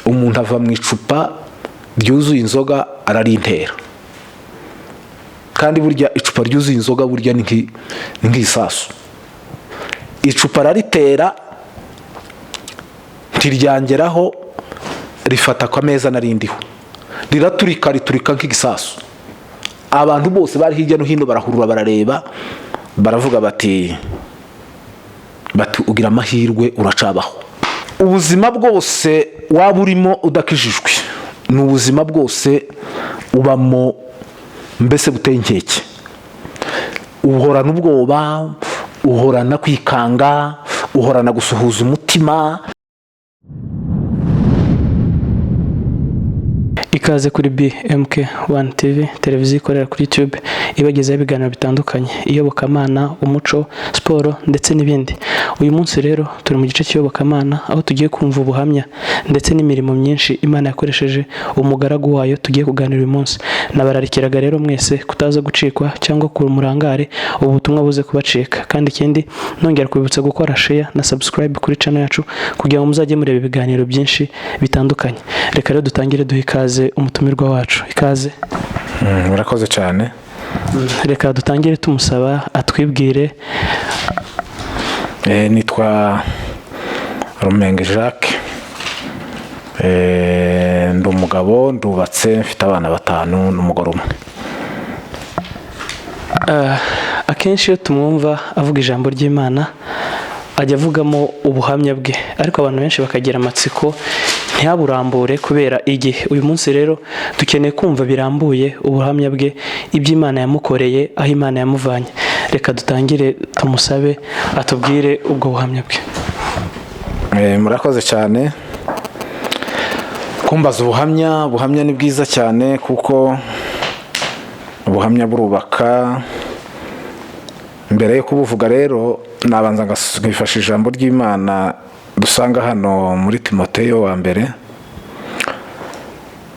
Umuntu ava mu icupa ryuzuye inzoga ararintera, kandi burya icupa ryuzuye inzoga burya ni nk'isasu. Icupa araritera ntiryangeraho, rifata ku meza narindiho, riraturika, riturika nk'igisasu. Abantu bose bari hirya no hino barahurura, barareba, baravuga bati ugira amahirwe uracabaho. Ubuzima bwose waba urimo udakijijwe ni ubuzima bwose ubamo mbese buteye inkeke. Uhorana ubwoba, uhorana kwikanga, uhorana gusuhuza umutima. Ikaze kuri BMK One TV, televiziyo ikorera kuri YouTube, ibagezaho ibiganiro bitandukanye, iyobokamana, umuco, siporo ndetse n'ibindi. Uyu munsi rero turi mu gice cy'iyobokamana, aho tugiye kumva ubuhamya ndetse n'imirimo myinshi Imana yakoresheje umugaragu wayo tugiye kuganira uyu munsi. Nabararikiraga rero mwese kutaza gucikwa cyangwa ku murangare, ubu butumwa buze kubacika. Kandi ikindi, nongera kubibutsa gukora share na subscribe kuri channel yacu kugira ngo muzajye mureba ibiganiro byinshi bitandukanye. Reka rero dutangire duha ikaze umutumirwa wacu. Ikaze. Murakoze cyane. Reka dutangire tumusaba atwibwire. Nitwa Rumenge Jacques, ndi umugabo, ndubatse, mfite abana 5 n'umugore umwe. Akenshi iyo tumwumva avuga ijambo ry'Imana ajya avugamo ubuhamya bwe, ariko abantu benshi bakagira amatsiko ntihaburambure kubera igihe. Uyu munsi rero dukeneye kumva birambuye ubuhamya bwe, ibyo Imana yamukoreye, aho Imana yamuvanye. Reka dutangire tumusabe atubwire ubwo buhamya bwe. Murakoze cyane kumbaza ubuhamya. Ubuhamya ni bwiza cyane kuko ubuhamya burubaka. Mbere yo kubuvuga rero nabanza nkifashisha ijambo ry'Imana dusanga hano muri Timoteyo wa mbere,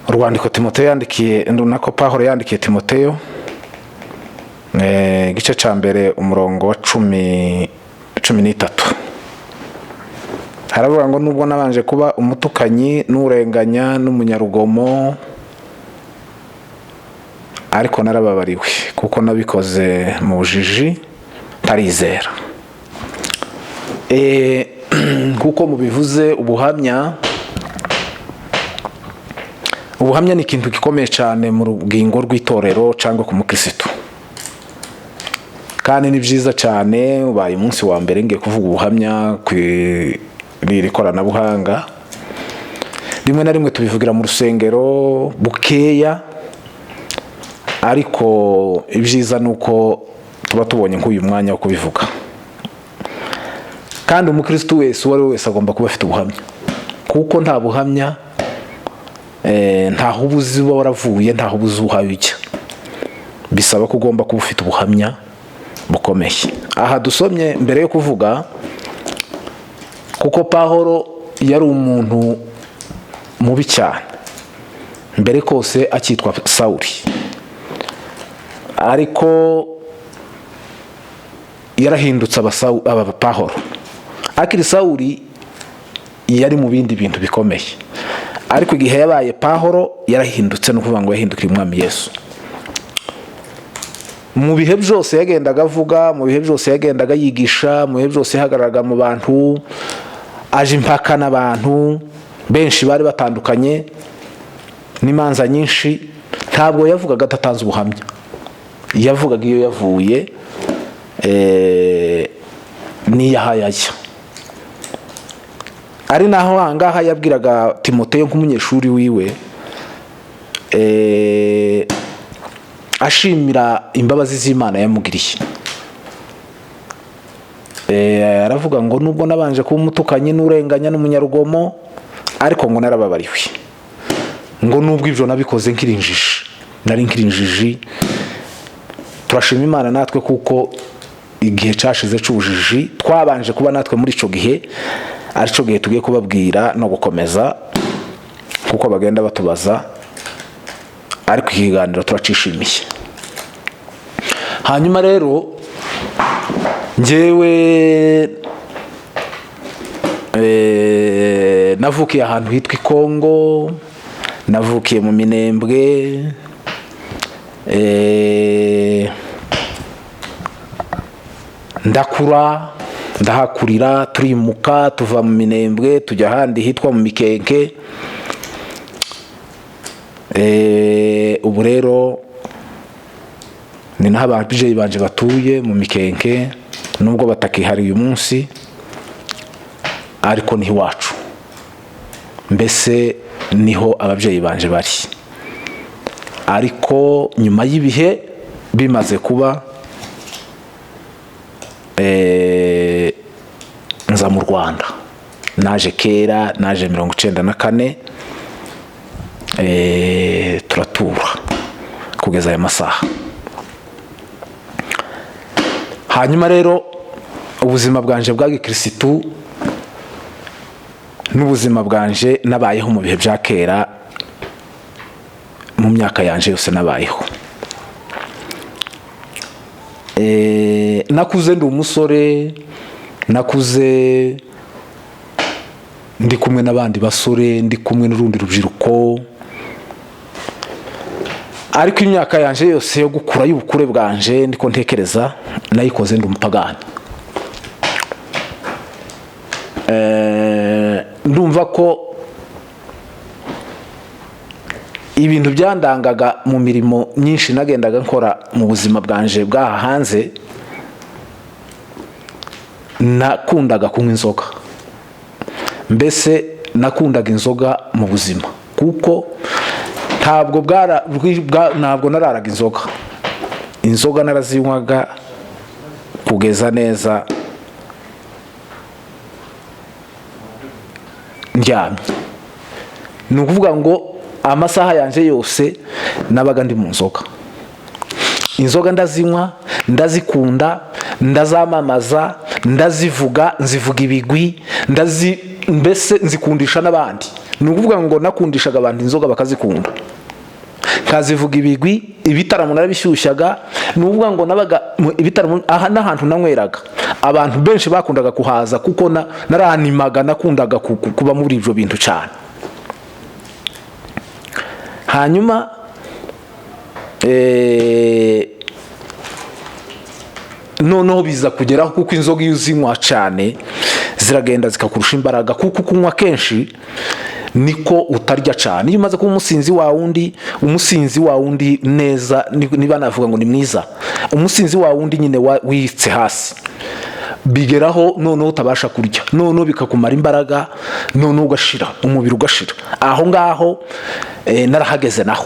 urwandiko Timoteyo yandikiye, nako Pawulo yandikiye Timoteyo, igice cya mbere, umurongo wa 13. Haravuga ngo: "Nubwo nabanje kuba umutukanyi n'urenganya n'umunyarugomo, ariko narababariwe kuko nabikoze mu bujiji ntarizera." Kuko mubivuze ubuhamya, ubuhamya ni ikintu gikomeye cyane mu rugingo rw'itorero cyangwa ku mukirisitu, kandi ni byiza cyane. Ubaye umunsi wa mbere ngiye kuvuga ubuhamya ku iri koranabuhanga. Rimwe na rimwe tubivugira mu rusengero bukeya, ariko ibyiza ni uko tuba tubonye nk'uyu mwanya wo kubivuga. Kandi umukirisitu wese, uwo ari we wese, agomba kuba afite ubuhamya, kuko nta buhamya ntaho uba uzi uba waravuye, ntaho uba uzi uhaye ujya. Bisaba ko ugomba kuba ufite ubuhamya bukomeye. Aha dusomye mbere yo kuvuga, kuko Pahoro yari umuntu mubi cyane mbere kose akitwa Sawuri, ariko yarahindutse aba Pahoro. Akiri Sawuri yari mu bindi bintu bikomeye, ariko igihe yabaye Pahoro yarahindutse, ni ukuvuga ngo yahindukiriye Umwami Yesu. Mu bihe byose yagendaga avuga, mu bihe byose yagendaga yigisha, mu bihe byose yahagararaga mu bantu aje impaka n'abantu benshi bari batandukanye n'imanza nyinshi, ntabwo yavugaga adatanze ubuhamya. Yavugaga iyo yavuye n'iyo ahaye ajya. Ari naho ahangaha yabwiraga Timoteyo nk'umunyeshuri wiwe, ashimira imbabazi z'Imana yamugiriye. Aravuga ngo: "Nubwo nabanje kuba umutukanyi n'urenganya n'umunyarugomo, ariko ngo narababariwe," ngo nubwo ibyo nabikoze nkiri injiji, nari nkiri injiji. Turashima Imana natwe kuko igihe cyashize cy'ubujiji twabanje kuba natwe muri icyo gihe, aricyo gihe tugiye kubabwira no gukomeza kuko bagenda batubaza, ariko iki kiganiro turacishimiye. Hanyuma rero njyewe Navukiye ahantu hitwa i Kongo, navukiye mu Minembwe. Ndakura, ndahakurira, turimuka tuva mu Minembwe tujya ahandi hitwa mu Mikenke. Ubu rero ni naho ababyeyi banje batuye mu Mikenke, nubwo batakihari uyu munsi, ariko niho iwacu, mbese niho ababyeyi banje bari. Ariko nyuma y'ibihe bimaze kuba, nza mu Rwanda. Naje kera, naje 94, turatura kugeza aya masaha. Hanyuma rero ubuzima bwanje bwa gikirisitu n'ubuzima bwanje nabayeho mu bihe bya kera, mu myaka yanje yose nabayeho. Nakuze ndi umusore, nakuze ndi kumwe n'abandi basore, ndi kumwe n'urundi rubyiruko, ariko imyaka yanje yose yo gukura, y'ubukure bwanje, ndiko ntekereza, nayikoze ndi umupagani. Ndumva ko ibintu byandangaga mu mirimo myinshi nagendaga nkora mu buzima bwanje bw'aha hanze, nakundaga kunywa inzoga. Mbese nakundaga inzoga mu buzima, kuko ntabwo nararaga inzoga. Inzoga narazinywaga kugeza neza ndyamye. Ni ukuvuga ngo amasaha yanjye yose nabaga ndi mu nzoga. Inzoga ndazinywa, ndazikunda, ndazamamaza, ndazivuga, nzivuga ibigwi, mbese nzikundisha n'abandi. Ni ukuvuga ngo nakundishaga abantu inzoga bakazikunda, nkazivuga ibigwi, ibitaramo narabishyushyaga. Ni ukuvuga ngo nabaga mu ibitaramo aha n'ahantu nanyweraga, abantu benshi bakundaga kuhaza, kuko naranimaga, nakundaga kuba muri ibyo bintu cyane. Hanyuma noneho biza kugeraho, kuko inzoga iyo uzinywa cyane ziragenda zikakurusha imbaraga, kuko kunywa kenshi niko utarya cyane. Iyo umaze kuba umusinzi wa wundi, umusinzi wa wundi neza, niba navuga ngo ni mwiza, umusinzi wa wundi nyine witse hasi, bigeraho noneho utabasha kurya, noneho bikakumara imbaraga, noneho ugashira, umubiri ugashira. Aho ngaho narahageze, naho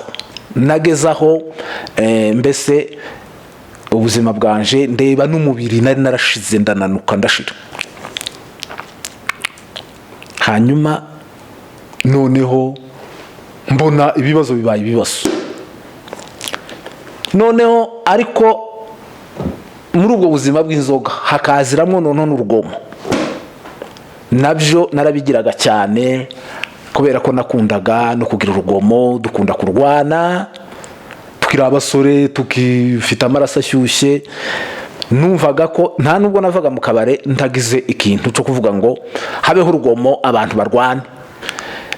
nagezaho, mbese ubuzima bwanje ndeba n'umubiri nari narashize, ndananuka, ndashira. Hanyuma noneho mbona ibibazo bibaye ibibazo noneho. Ariko muri ubwo buzima bw'inzoga hakaziramo noneho n'urugomo, nabyo narabigiraga cyane, kubera ko nakundaga no kugira urugomo. Dukunda kurwana tukiri abasore, tukifite amaraso ashyushye. Numvaga ko nta nubwo navaga mu kabare ntagize ikintu cyo kuvuga ngo habeho urugomo, abantu barwane.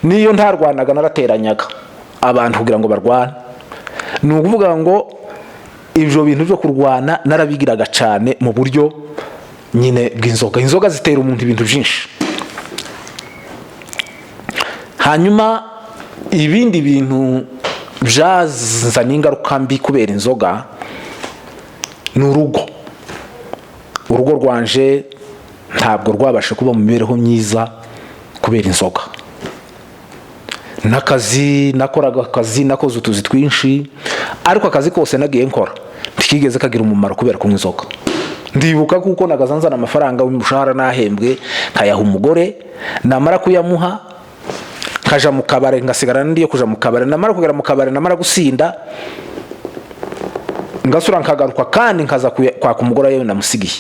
Niyo ntarwanaga, narateranyaga abantu kugira ngo barwane. Ni ukuvuga ngo ibyo bintu byo kurwana narabigiraga cyane mu buryo nyine bw'inzoga. Inzoga zitera umuntu ibintu byinshi. Hanyuma ibindi bintu byazanye ingaruka mbi kubera inzoga ni urugo. Urugo rwanje ntabwo rwabasha kuba mu mibereho myiza kubera inzoga. N'akazi nakoraga, akazi nakoze utuzi twinshi, ariko akazi kose nagiye nkora ntikigeze kagira umumaro kubera kunywa inzoga. Ndibuka kuko nagaza nzana amafaranga y'umushahara nahembwe, nkayaha umugore, namara kuyamuha nkaja mu kabare, ngasigara ndi yo kuja mu kabare. Namara kugera mu kabare, namara gusinda, ngasura nkagaruka kandi nkaza kwaka umugore ayo namusigiye,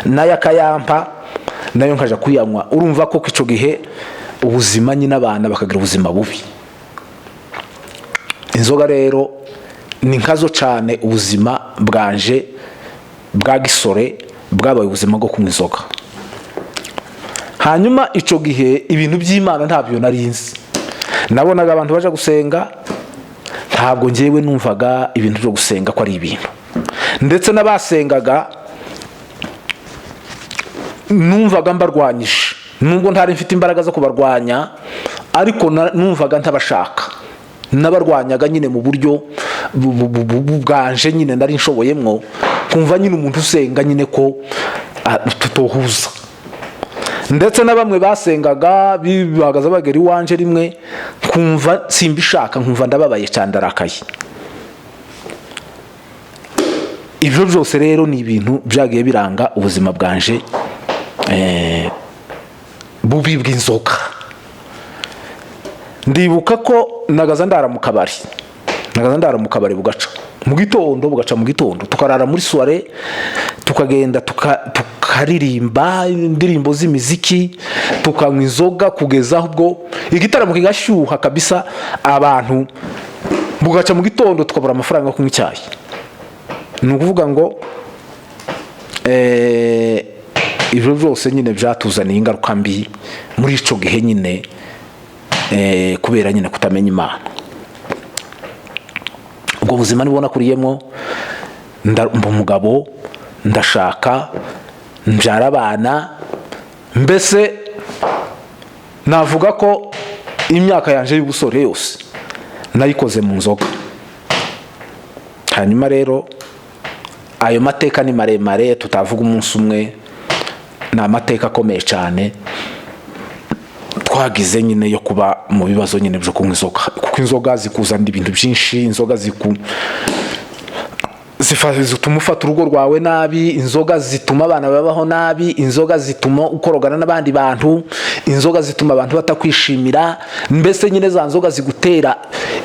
nayo akayampa, nayo nkaja kuyanywa. Urumva ko ico gihe ubuzima nyine abana bakagira ubuzima bubi. Inzoga rero ni nkazo cyane. Ubuzima bwanje bwa gisore bwabaye ubuzima bwo kunywa inzoga. Hanyuma icyo gihe ibintu by'Imana ntabyo nari nzi, nabonaga abantu baje gusenga, ntabwo ngewe numvaga ibintu byo gusenga ko ari ibintu, ndetse n'abasengaga numvaga mbarwanyije, nubwo ntari mfite imbaraga zo kubarwanya, ariko numvaga ntabashaka. Nabarwanyaga nyine mu buryo bwanje nyine nari nshoboyemwo, kumva nyine umuntu usenga nyine ko tutohuza. Ndetse na bamwe basengaga bahagaze bagera iwanje rimwe, nkumva simbishaka, nkumva ndababaye cyane, ndarakaye. Ibyo byose rero ni ibintu byagiye biranga ubuzima bwanje bubi bw'inzoga. Ndibuka ko nagaza ndara mu kabari, nagaza ndara mu kabari bugaca mu gitondo, bugaca mu gitondo tukarara muri soirée, tukagenda tukaririmba indirimbo z'imiziki, tukanywa inzoga kugeza ubwo igitaramo kigashyuha kabisa, abantu bugaca mu gitondo tukabura amafaranga yo kunywa icyayi. Ni ukuvuga ngo ibyo byose nyine byatuzaniye ingaruka mbi muri icyo gihe nyine, kubera nyine kutamenya Imana. Ubwo buzima nibwo nakuriyemo, mba umugabo, ndashaka, mbyara abana. Mbese navuga ko imyaka yanjye y'ubusore yose nayikoze mu nzoga. Hanyuma rero ayo mateka ni maremare, tutavuga umunsi umwe, ni amateka akomeye cyane twagize nyine yo kuba mu bibazo nyine byo kunywa inzoga, kuko inzoga zikuzanira ibintu byinshi. Inzoga zituma ufata urugo rwawe nabi, inzoga zituma abana babaho nabi, inzoga zituma ukorogana n'abandi bantu, inzoga zituma abantu batakwishimira. Mbese nyine za nzoga zigutera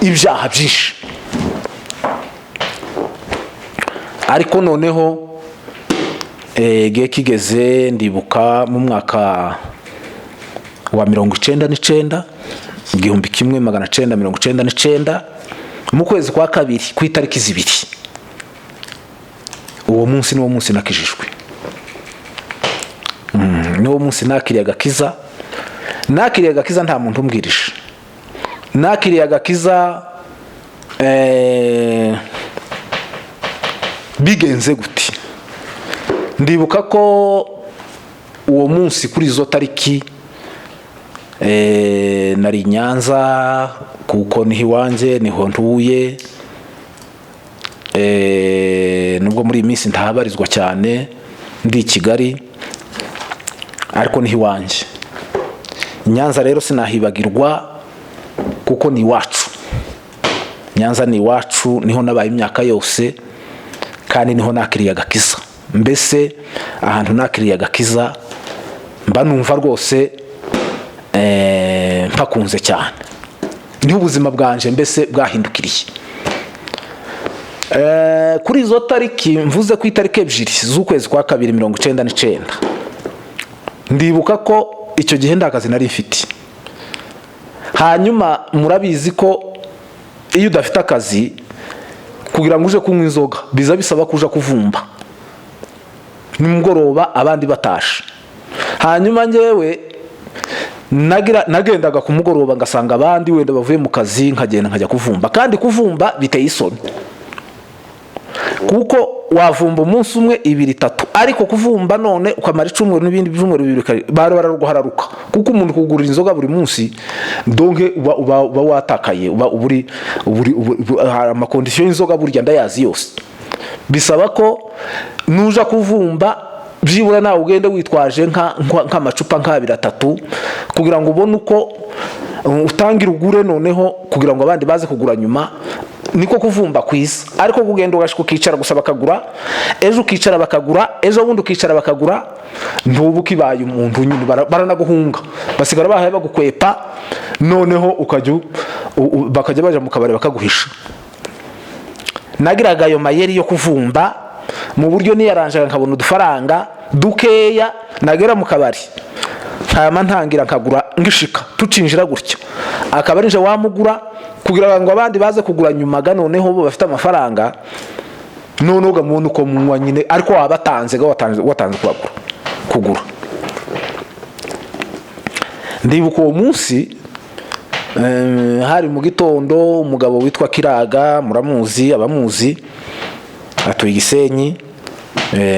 ibyaha byinshi. Ariko noneho igihe kigeze, ndibuka mu mwaka wa 99, 1999, mu kwezi kwa kabiri ku itariki 2, uwo munsi niwo munsi nakijijwe. Niwo munsi nakiriye agakiza. Nakiriye agakiza nta muntu umbwirije, nakiriye agakiza bigenze gute? Ndibuka ko uwo munsi kuri izo tariki nari i Nyanza, kuko niho iwanjye, niho ntuye, nubwo muri iyi minsi ntahabarizwa cyane, ndi i Kigali, ariko niho iwanjye i Nyanza. Rero sinahibagirwa kuko ni iwacu. Nyanza ni iwacu, niho nabaye imyaka yose kandi niho nakiriye agakiza. Mbese ahantu nakiriye agakiza mba numva rwose mpakunze cyane, niho ubuzima bwanje mbese bwahindukiriye. Kuri izo tariki mvuze, ku itariki 2 z'ukwezi kwa kabiri 99, ndibuka ko icyo gihe nta kazi nari mfite. Hanyuma murabizi ko iyo udafite akazi, kugira ngo uje kunywa inzoga biza bisaba kuja kuvumba nimugoroba abandi batashe. Hanyuma njyewe nagendaga ku mugoroba ngasanga abandi wenda bavuye mu kazi, nkagenda nkajya kuvumba. Kandi kuvumba biteye isoni, kuko wavumba umunsi umwe, ibiri, itatu, ariko kuvumba none ukamara icumweru n'ibindi byumweru 2 bari bararuguhararuka, kuko umuntu kugurira inzoga buri munsi, donc uba watakaye, uba uburi uburi hari ama conditions y'inzoga burya ndayazi yose. Bisaba ko nuja kuvumba byibura nawe ugende witwaje nk'amacupa nk'abiri, atatu, kugira ngo ubone uko utangira ugure, noneho kugira ngo abandi baze kugura nyuma. Niko kuvumba kwiza. Ariko kugenda ugashika ukicara gusa bakagura, ejo ukicara bakagura, ejo bundi ukicara bakagura, ntubu ukibaye umuntu nyine, baranaguhunga, basigara bahaye bagukwepa. Noneho ukajya bakajya baja mu kabari bakaguhisha. Nagiraga ayo mayeri yo kuvumba mu buryo niyaranjaga nkabona udufaranga dukeya. Nagera mu kabari nkama ntangira nkagura, ngishika tucinjira gutya akaba ari nje wamugura, kugira ngo abandi baze kugura nyuma ga noneho bo bafite amafaranga, noneho ugamubona uko munywa nyine, ariko wabatanze ga watanze kubagura kugura. Ndibuka uwo munsi, hari mu gitondo, umugabo witwa Kiraga, muramuzi abamuzi, atuye Gisenyi,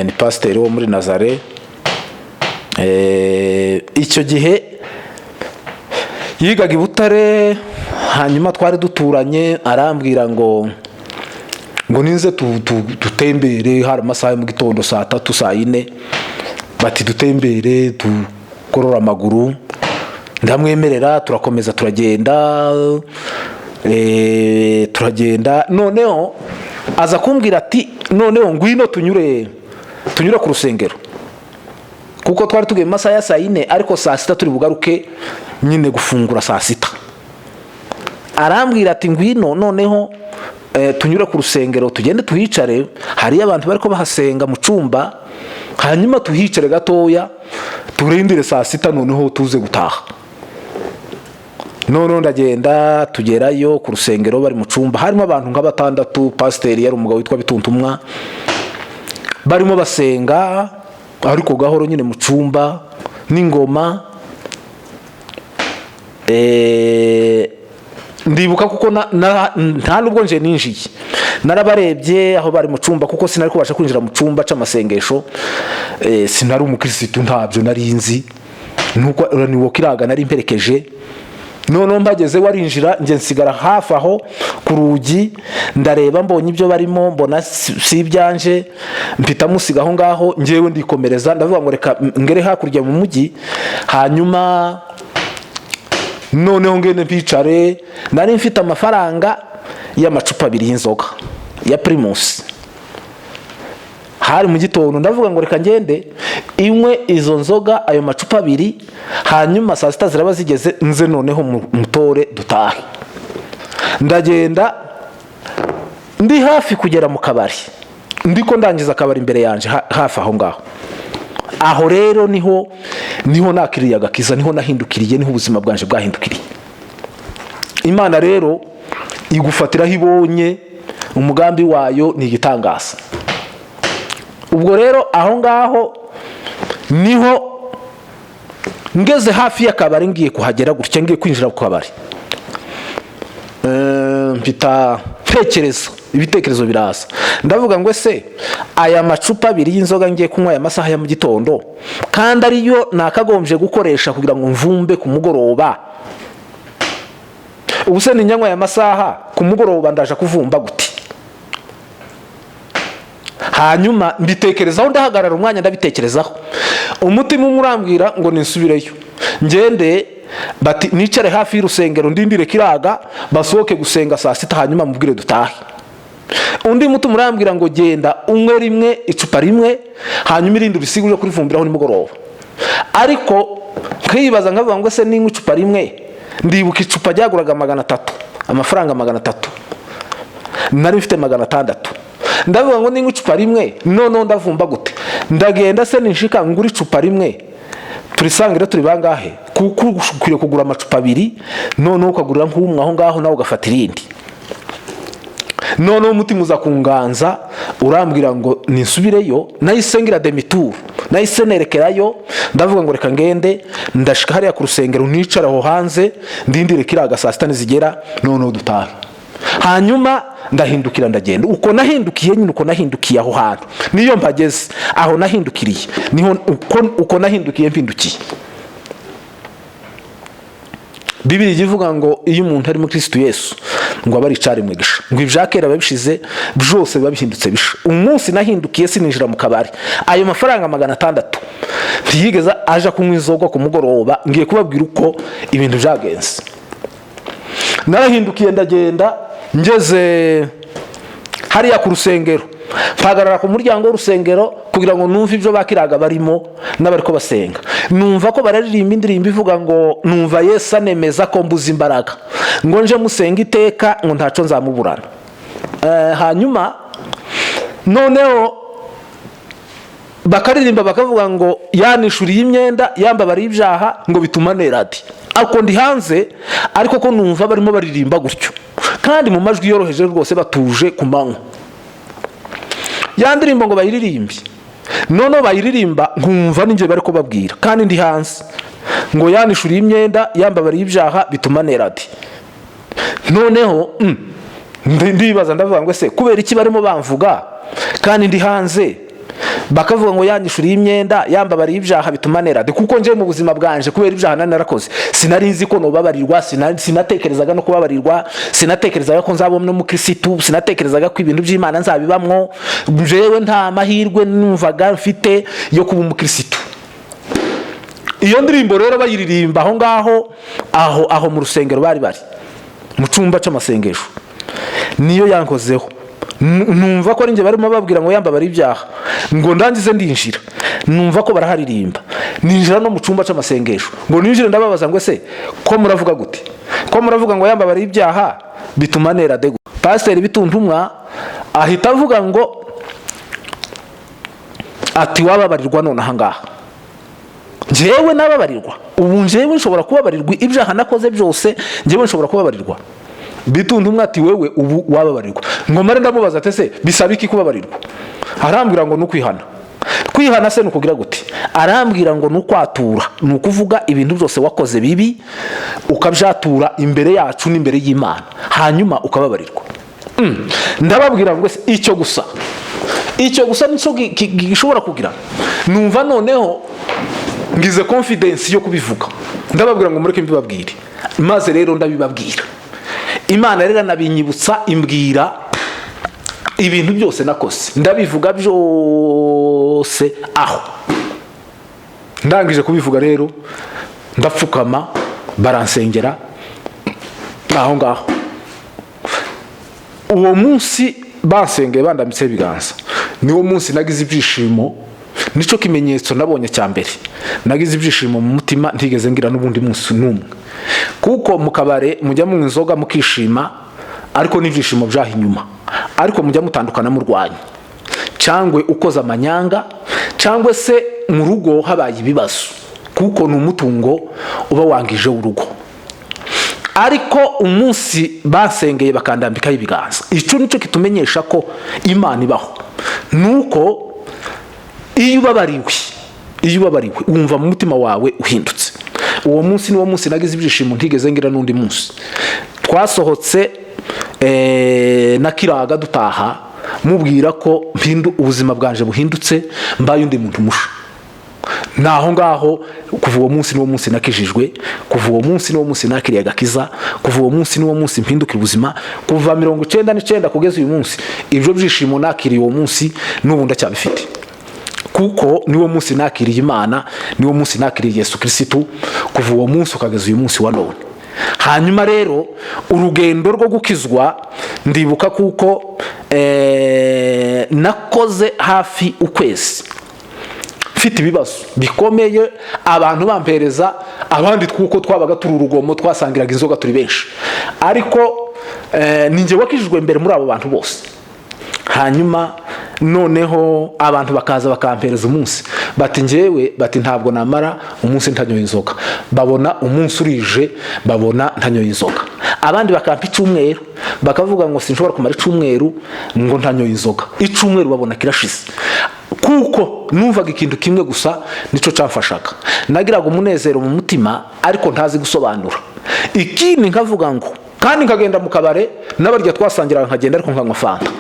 ni pasiteri wo muri Nazare. Icyo gihe yigaga i Butare, hanyuma twari duturanye, arambwira ngo ninze dutembere. Hari amasaha yo mu gitondo, saa 3, saa 4, bati dutembere tugorora amaguru. Ndamwemerera, turakomeza turagenda, turagenda. Noneho aza kumbwira ati: "Noneho ngwino tunyure ku rusengero," kuko twari tugiye mu masaha ya saa 4, ariko saa 6 turi bugaruke nyine gufungura saa 6. Arambwira ati: "Ngwino noneho tunyure ku rusengero, tugende tuhicare, hariyo abantu bari ko bahasenga mu cyumba, hanyuma tuhicare gatoya turindire saa 6, noneho tuze gutaha." Noneho ndagenda, tugerayo ku rusengero, bari mu cyumba, harimo abantu nka batandatu. Pasiteri yari umugabo witwa Bituntumwa. Barimo basenga ariko gahoro nyine mu cyumba n'ingoma. Ndibuka kuko nta nubwo nje ninjiye, narabarebye aho bari mu cyumba, kuko sinari kubasha kwinjira mu cyumba c'amasengesho. Sinari umukirisitu, ntabyo nari nzi, nuko niwo Kiraga nari mperekeje. Noneho mpageze warinjira, njye nsigara hafi aho ku rugi, ndareba, mbonye ibyo barimo, mbona si ibyanje, mpita musiga aho ngaho. Njyewe ndikomereza, ndavuga ngo reka ngere hakurya mu mujyi, hanyuma noneho ngende mpicare. Nari mfite amafaranga y'amacupa abiri y'inzoga ya Primus. Hari mu gitondo, ndavuga ngo reka ngende inywe izo nzoga, ayo macupa abiri, hanyuma saa 6 ziraba zigeze, nze noneho mutore dutahe. Ndagenda, ndi hafi kugera mu kabari, ndiko ndangiza akabari imbere yanjye hafi aho ngaho. Aho rero niho nakiriye agakiza, niho nahindukiriye, niho ubuzima bwanje bwahindukiriye. Imana rero igufatiraho ibonye, umugambi wayo ni igitangaza. Ubwo rero aho ngaho niho ngeze hafi y'akabari, ngiye kuhagera gutya, ngiye kwinjira ku kabari, mpita ntekereza, ibitekerezo biraza, ndavuga ngo: "Ese aya macupa abiri y'inzoga ngiye kunywa aya masaha ya mu gitondo, kandi ariyo nakagombye gukoresha kugira ngo mvumbe ku mugoroba, ubu se ninyanywa aya masaha, ku mugoroba ndaje kuvumba gute?" Hanyuma mbitekerezaho, ndahagarara umwanya ndabitekerezaho. Umutima umwe urambwira ngo ninsubireyo, ngende, bati nicare hafi y'urusengero, ndindire Kiraga basohoke gusenga saa 6, hanyuma mubwire dutahe. Undi mutima urambwira ngo genda unywe rimwe, icupa rimwe, hanyuma irindi urisige uje kurivumbiraho nimugoroba. Ariko nkibaza, nkavuga ngo: "Ese ninywa icupa rimwe?" Ndibuka icupa ryaguraga 300, amafaranga 300, nari mfite 600. Ndavuga ngo: "Ninywa icupa rimwe, noneho ndavumba gute? Ndagenda se ninshika ngura icupa rimwe turisangire turi bangahe?" Kuko ukwiriye kugura amacupa abiri, noneho ukagurira nk'umwe aho ngaho, nawe ugafata irindi. Noneho umutima uza kunganza, urambwira ngo ninsubireyo. Nahise ngira demi-tour, nahise nerekerayo, ndavuga ngo reka ngende. Ndashika hariya ku rusengero, nicara aho hanze, ndindire Kiraga saa 6 nizigera, noneho dutahe. Hanyuma ndahindukira, ndagenda. Uko nahindukiye nyine, uko nahindukiye aho hantu, niyo mpageze aho nahindukiriye, niho uko nahindukiye mpindukiye. Bibiri ijya ivuga ngo iyo umuntu ari muri Kirisitu Yesu, ngo aba ari icyaremwe gisha, ngo ibya kera biba bishize, byose biba bihindutse bisha. Umunsi nahindukiye, sininjira mu kabari. Ayo mafaranga 600 ntiyigeze aja kunywa inzoga ku mugoroba. Ngiye kubabwira uko ibintu byagenze. Narahindukiye, ndagenda, ngeze hariya ku rusengero, mpagarara ku muryango w'urusengero kugira ngo numve ibyo bakiraga barimo n'abari ko basenga. Numva ko bararirimba indirimbo ivuga ngo: "Numva Yesu anemeza ko mbuze imbaraga, ngo nje musenga iteka, ngo ntaco nzamuburana." Hanyuma noneho bakaririmba, bakavuga ngo yanishuriye imyenda, yambabariye ibyaha, ngo bituma neradi. Ariko ndi hanze, ariko ko numva barimo baririmba gutyo, kandi mu majwi yoroheje rwose, batuje ku manywa, ya ndirimbo ngo bayiririmbe. Noneho bayiririmba, nkumva ninjye bari kubabwira kandi ndi hanze. Ngo yanishuriye imyenda, yambabariye ibyaha, bituma nerade. Noneho ndibaza, ndavuga ngo: "Ese kubera iki barimo bamvuga kandi ndi hanze, bakavuga ngo yanyishuriye imyenda, yambabariye ibyaha, bituma nerade?" Kuko nje mu buzima bwanje, kubera ibyaha nari narakoze, sinari nzi ko nobabarirwa, sinatekerezaga no kubabarirwa, sinatekerezaga ko nzabona n'umukirisitu, sinatekerezaga ko ibintu by'Imana nzabibamwo. Jewe nta mahirwe numvaga mfite yo kuba umukirisitu. Iyo ndirimbo rero bayiririmba aho ngaho, aho mu rusengero bari mu cyumba cy'amasengesho, niyo yankozeho. Numva ko ari njye barimo babwira ngo yambabara ibyaha. Ngo ndangize ndinjira, numva ko baraharirimba, ninjira no mu cyumba cy'amasengesho. Ngo ninjire, ndababaza ngo: "Ese ko muravuga gute? Ko muravuga ngo yambabara ibyaha bituma nera dego?" Pasiteri Bituntumwa ahita avuga ngo ati: "Wababarirwa none aha ngaha." Njyewe nababarirwa? Ubu njyewe nshobora kubabarirwa ibyaha nakoze byose? Njyewe nshobora kubabarirwa? Bituntumwa ati: "Wewe ubu wababarirwa." Ngo mare ndamubaza ati: "Ese bisaba iki kubabarirwa?" Arambwira ngo: "Ni ukwihana." Kwihana se ni ukugira gute? Arambwira ngo: "Ni ukwatura, ni ukuvuga ibintu byose wakoze bibi, ukabyatura imbere yacu n'imbere y'Imana, hanyuma ukababarirwa." Ndababwira ngo: "Ese icyo gusa, icyo gusa nicyo gishobora kugira?" Numva noneho ngize confidence yo kubivuga. Ndababwira ngo: "Mureke mbibabwire." Maze rero ndabibabwira. Imana rero anabinyibutsa, imbwira ibintu byose nakoze, ndabivuga byose aho. Ndangije kubivuga rero, ndapfukama, baransengera aho ngaho. Uwo munsi bansengeye, bandamitseho ibiganza, niwo munsi nagize ibyishimo. Nicyo kimenyetso nabonye cya mbere nagize ibyishimo mu mutima ntigeze ngira n'ubundi munsi n'umwe. Kuko mu kabare mujya munywa inzoga mukishima, ariko n'ibyishimo byaho inyuma, ariko mujya mutandukana murwanya, cyangwa ukoze amanyanga, cyangwa se mu rugo habaye ibibazo, kuko ni umutungo uba wangije urugo. Ariko umunsi basengeye bakandambikaho ibiganza, icyo nicyo kitumenyesha ko Imana ibaho. Nuko iyo ubabariwe, wumva mu mutima wawe uhindutse. Uwo munsi niwo munsi nagize ibyishimo ntigeze ngira n'undi munsi. Twasohotse na kiraga dutaha, mubwira ko ubuzima bwanje buhindutse, mbaye undi muntu musha. Ni aho ngaho. Kuva uwo munsi niwo munsi nakijijwe, kuva uwo munsi niwo munsi nakiriye agakiza, kuva uwo munsi niwo munsi mpindukira ubuzima. Kuva 99 kugeza uyu munsi, ibyo byishimo nakiriye uwo munsi n'ubu ndacyabifite, kuko niwo munsi nakiriye Imana, niwo munsi nakiriye Yesu Kirisitu, kuva uwo munsi ukageza uyu munsi wa none. Hanyuma rero urugendo rwo gukizwa, ndibuka kuko nakoze hafi ukwezi mfite ibibazo bikomeye, abantu bampereza abandi, kuko twabaga turi urugomo, twasangiraga inzoga turi benshi, ariko ni njye wakijijwe mbere muri abo bantu bose. Hanyuma noneho abantu bakaza bakampereza umunsi, bati: "Njyewe," bati, "ntabwo namara umunsi ntanyoye inzoga." Babona umunsi urije, babona ntanyoye inzoga. Abandi bakampa icyumweru, bakavuga ngo: "Sinshobora kumara icyumweru ngo ntanyoye inzoga." Icyumweru babona kirashize, kuko numvaga ikintu kimwe gusa nicyo cyamfashaga. Nagiraga umunezero mu mutima ariko ntazi gusobanura. Ikindi nkavuga ngo, kandi nkagenda mu kabare n'abarya twasangiraga, nkagenda ariko nkanywa fanta,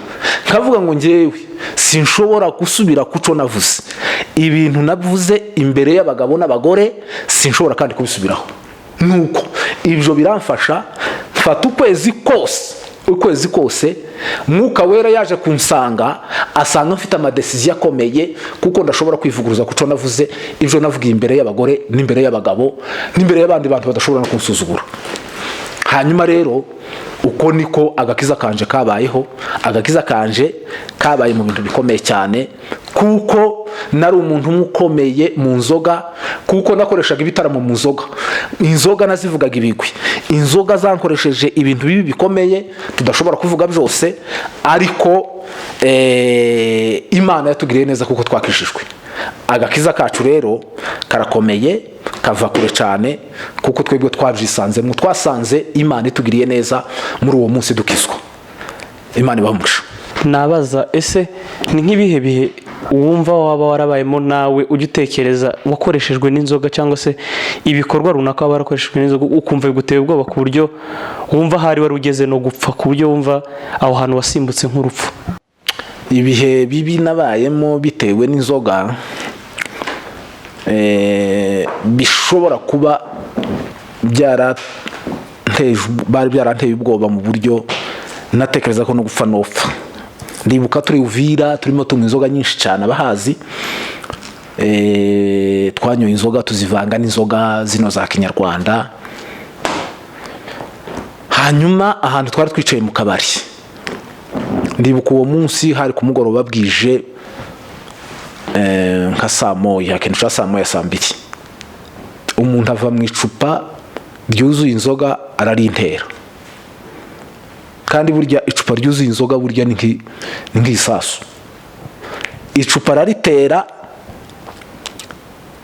nkavuga ngo: "Njyewe sinshobora gusubira ku cyo navuze. Ibintu navuze imbere y'abagabo n'abagore sinshobora kandi kubisubiraho." Nuko ibyo biramfasha, mfata ukwezi kose. Ukwezi kose Mwuka Wera yaje kunsanga, asanga mfite ama décisions akomeye, kuko ndashobora kwivuguruza ku cyo navuze, ibyo navugiye imbere y'abagore n'imbere y'abagabo n'imbere y'abandi bantu badashobora no kunsuzugura. Hanyuma rero uko niko agakiza kanje kabayeho. Agakiza kanje kabaye mu bintu bikomeye cyane, kuko nari umuntu umwe ukomeye mu nzoga, kuko nakoreshaga ibitaramo mu nzoga. Inzoga nazivugaga ibigwi. Inzoga zankoresheje ibintu bibi bikomeye tudashobora kuvuga byose, ariko Imana yatugiriye neza kuko twakijijwe. Agakiza kacu rero karakomeye, kava kure cyane, kuko twebwe twabyisanzemo, twasanze Imana itugiriye neza muri uwo munsi dukizwa. Imana ibaha umugisha. Nabaza: ese ni nk'ibihe bihe Wumva waba warabayemo nawe ujya utekereza wakoreshejwe n'inzoga, cyangwa se ibikorwa runaka waba warakoreshejwe n'inzoga, ukumva biguteye ubwoba ku buryo wumva ahari wari ugeze no gupfa, ku buryo wumva aho hantu wasimbutse nk'urupfu? Ibihe bibi nabayemo bitewe n'inzoga bishobora kuba bari byaranteye ubwoba mu buryo natekereza ko no gupfa nopfa. Ndibuka turi Uvira, turimo tunywa inzoga nyinshi cyane. Abahazi, twanyoye inzoga tuzivanga n'inzoga zino za kinyarwanda. Hanyuma ahantu twari twicaye mu kabari, ndibuka uwo munsi hari ku mugoroba bwije, nka saa 1, akenshi saa 1, saa 2, umuntu ava mu icupa ryuzuye inzoga ararintera. Kandi burya icupa ryuzuye inzoga burya ni nk'isasu. Icupa araritera,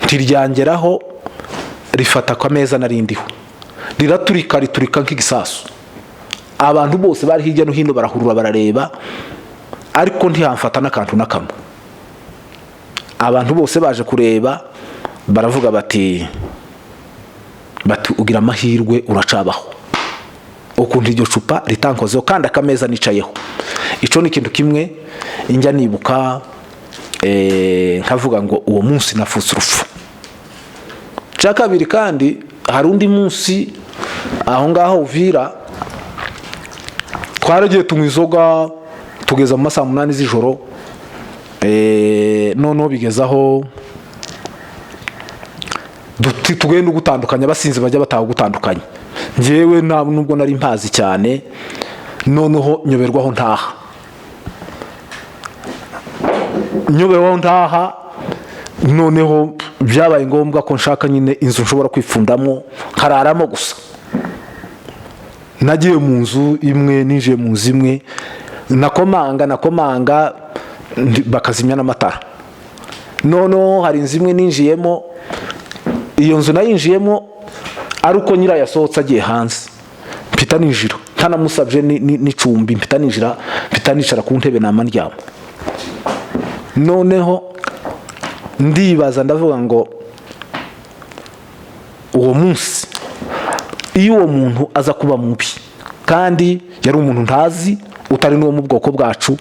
ntiryangeraho, rifata ku meza narindiho, riraturika, riturika nk'igisasu. Abantu bose bari hirya no hino barahurura barareba, ariko ntihamfata n'akantu na kamwe. Abantu bose baje kureba baravuga bati: "Ugira amahirwe uracabaho, ukuntu iryo cupa ritankozeho kandi akameza nicayeho." Icyo ni ikintu kimwe njya nibuka, nkavuga ngo uwo munsi nafutse urupfu. Cya kabiri kandi, hari undi munsi aho ngaho Uvira twaragiye tunywa inzoga tugeza mu masaha 8 z'ijoro. Noneho bigeze aho tugenda gutandukanya, abasinzi bajya bataha gutandukanya. Njyewe nubwo nari mpazi cyane, noneho nyoberwaho ntaha, nyoberwaho ntaha. Noneho byabaye ngombwa ko nshaka nyine inzu nshobora kwifundamo nkararamo gusa. Nagiye mu nzu imwe, ninjiye mu nzu imwe, nakomanga, nakomanga, bakazimya n'amatara. Noneho hari inzu imwe ninjiyemo. Iyo nzu nayinjiyemo ari uko nyirayo yasohotse agiye hanze, mpita ninjira ntanamusabye n'icumbi. Mpita ninjira, mpita nicara ku ntebe, nama ndyama. Noneho ndibaza, ndavuga ngo uwo munsi iyo uwo muntu aza kuba mubi, kandi yari umuntu ntazi, utari n'uwo mu bwoko bwacu,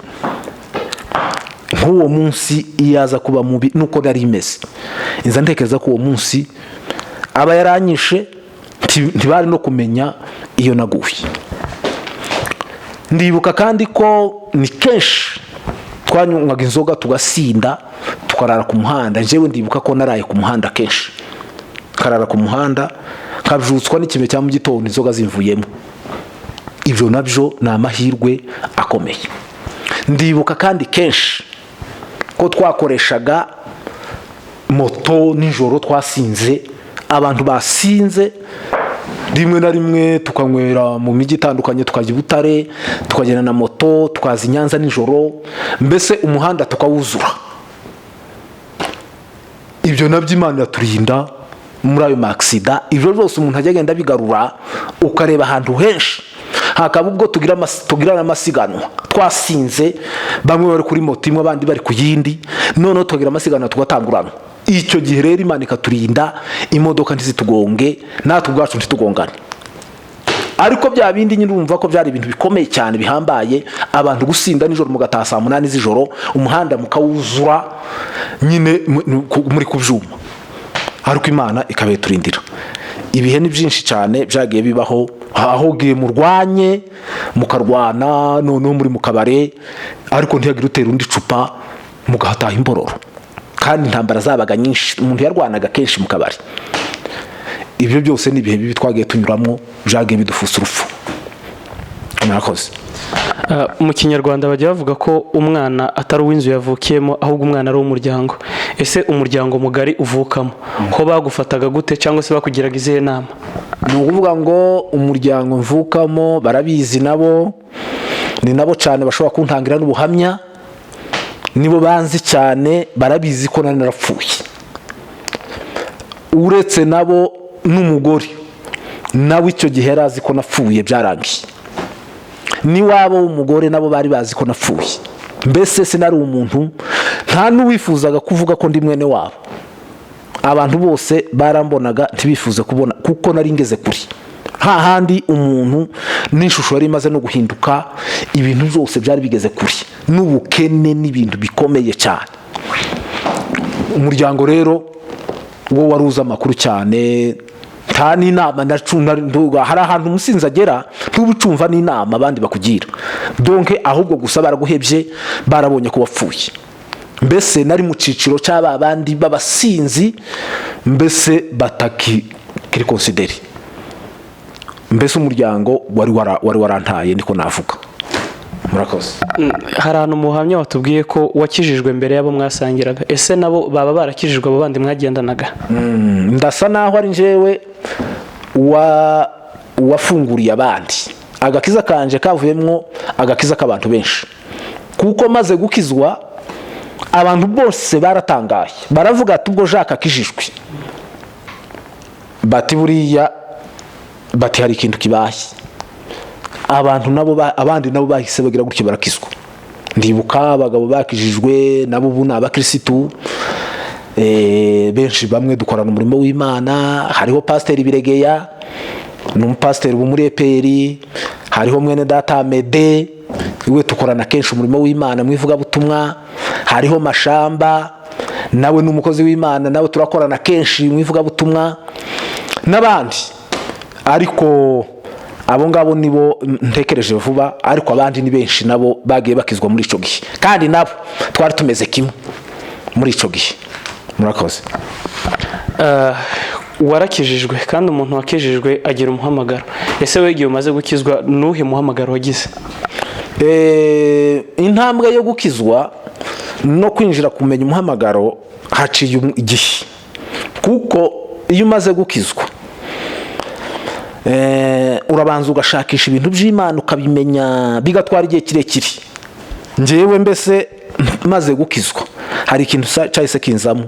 nk'uwo munsi iyo aza kuba mubi nuko nari imeze, inza ntekereza ko uwo munsi aba yaranyishe, ntibari no kumenya iyo naguye. Ndibuka kandi ko ni kenshi twanywaga inzoga tugasinda, tukarara ku muhanda. Njyewe ndibuka ko naraye ku muhanda kenshi, nkarara ku muhanda, nkabyutswa n'ikime cya mu gitondo inzoga zimvuyemo. Ibyo nabyo ni amahirwe akomeye. Ndibuka kandi kenshi ko twakoreshaga moto nijoro twasinze, abantu basinze, rimwe na rimwe tukanywera mu mijyi itandukanye, tukajya i Butare, tukagenda na moto, tukaza i Nyanza nijoro, mbese umuhanda tukawuzura. Ibyo nabyo Imana iraturinda muri ayo makisida. Ibyo byose umuntu ajya agenda abigarura, ukareba ahantu henshi hakaba ubwo tugira n'amasiganwa twasinze, bamwe bari kuri moto imwe, abandi bari ku yindi, noneho tukagira amasiganwa tugatanguranwa. Icyo gihe rero Imana ikaturinda, imodoka ntizitugonge, natwe ubwacu ntitugongane. Ariko bya bindi nyine urumva ko byari ibintu bikomeye cyane bihambaye, abantu gusinda nijoro mugataha saa 8 z'ijoro, umuhanda mukawuzura nyine muri ku byuma, ariko Imana ikabiturindira. Ibihe ni byinshi cyane byagiye bibaho, aho ugiye murwanye, mukarwana, noneho muri mu kabare, ariko ntihagire utera undi cupa, mugahataha imbororo. Kandi intambara zabaga nyinshi, umuntu yarwanaga kenshi mu kabari. Ibyo byose ni ibihe bibi twagiye tunyuramo, byagiye bidufusa urupfu. Murakoze. Mu Kinyarwanda bajya bavuga ko umwana atari uw'inzu yavukiyemo, ahubwo umwana ari uw'umuryango. Ese umuryango mugari uvukamo ko bagufataga gute, cyangwa se bakugiraga izihe nama? Ni ukuvuga ngo umuryango mvukamo barabizi nabo, ni nabo cyane bashobora kuntangira n'ubuhamya, nibo banzi cyane, barabizi ko nari narapfuye. Uretse nabo, n'umugore nawe icyo gihe yari azi ko napfuye byarangiye, n'iwabo w'umugore nabo bari bazi ko napfuye. Mbese sinari umuntu, nta n'uwifuzaga kuvuga ko ndi mwene wabo. Abantu bose barambonaga ntibifuze kubona, kuko nari ngeze kure hahandi umuntu n'ishusho yari imaze no guhinduka. Ibintu byose byari bigeze kure, n'ubukene n'ibintu bikomeye cyane. Umuryango rero wo wari uzi amakuru cyane, nta n'inama hari ahantu umusinzi agera ntuba ucumva n'inama abandi bakugira. Donc ahubwo gusa baraguhebye, barabonye ko wapfuye. Mbese nari mu cyiciro cy'aba bandi b'abasinzi, mbese batakiri considéré. Mbese umuryango wari warantaye, niko navuga. Murakoze. Hari ahantu mu buhamya watubwiye ko wakijijwe mbere y'abo mwasangiraga. Ese nabo baba barakijijwe, abo bandi mwagendanaga? Ndasa naho ari njyewe wafunguriye abandi. Agakiza kanje kavuyemwo agakiza k'abantu benshi, kuko maze gukizwa abantu bose baratangaye, baravuga ati: "Ubwo Jacques akijijwe," bati "buriya," bati "hari ikintu kibaye." Abantu nabo abandi nabo bahise bagira gutyo barakizwa. Ndibuka abagabo bakijijwe nabo ubu ni abakirisitu. Benshi bamwe dukorana umurimo w'Imana. Hariho Pasiteri Biregeya, ni umupasiteri ubu muri EPR. Hariho mwene data Mede, we dukorana kenshi umurimo w'Imana mu ivugabutumwa. Hariho Mashamba, nawe ni umukozi w'Imana, nawe turakorana kenshi mu ivugabutumwa, n'abandi. Ariko abo ngabo nibo ntekereje vuba, ariko abandi ni benshi nabo bagiye bakizwa muri icyo gihe, kandi nabo twari tumeze kimwe muri icyo gihe. Murakoze. Warakijijwe, kandi umuntu wakijijwe agira umuhamagaro. Ese wowe igihe umaze gukizwa, nuhe muhamagaro wagize? Intambwe yo gukizwa no kwinjira kumenya umuhamagaro haciye igihe, kuko iyo umaze gukizwa urabanza ugashakisha ibintu by'Imana, ukabimenya, bigatwara igihe kirekire. Njyewe mbese maze gukizwa hari ikintu cyahise kinzamo,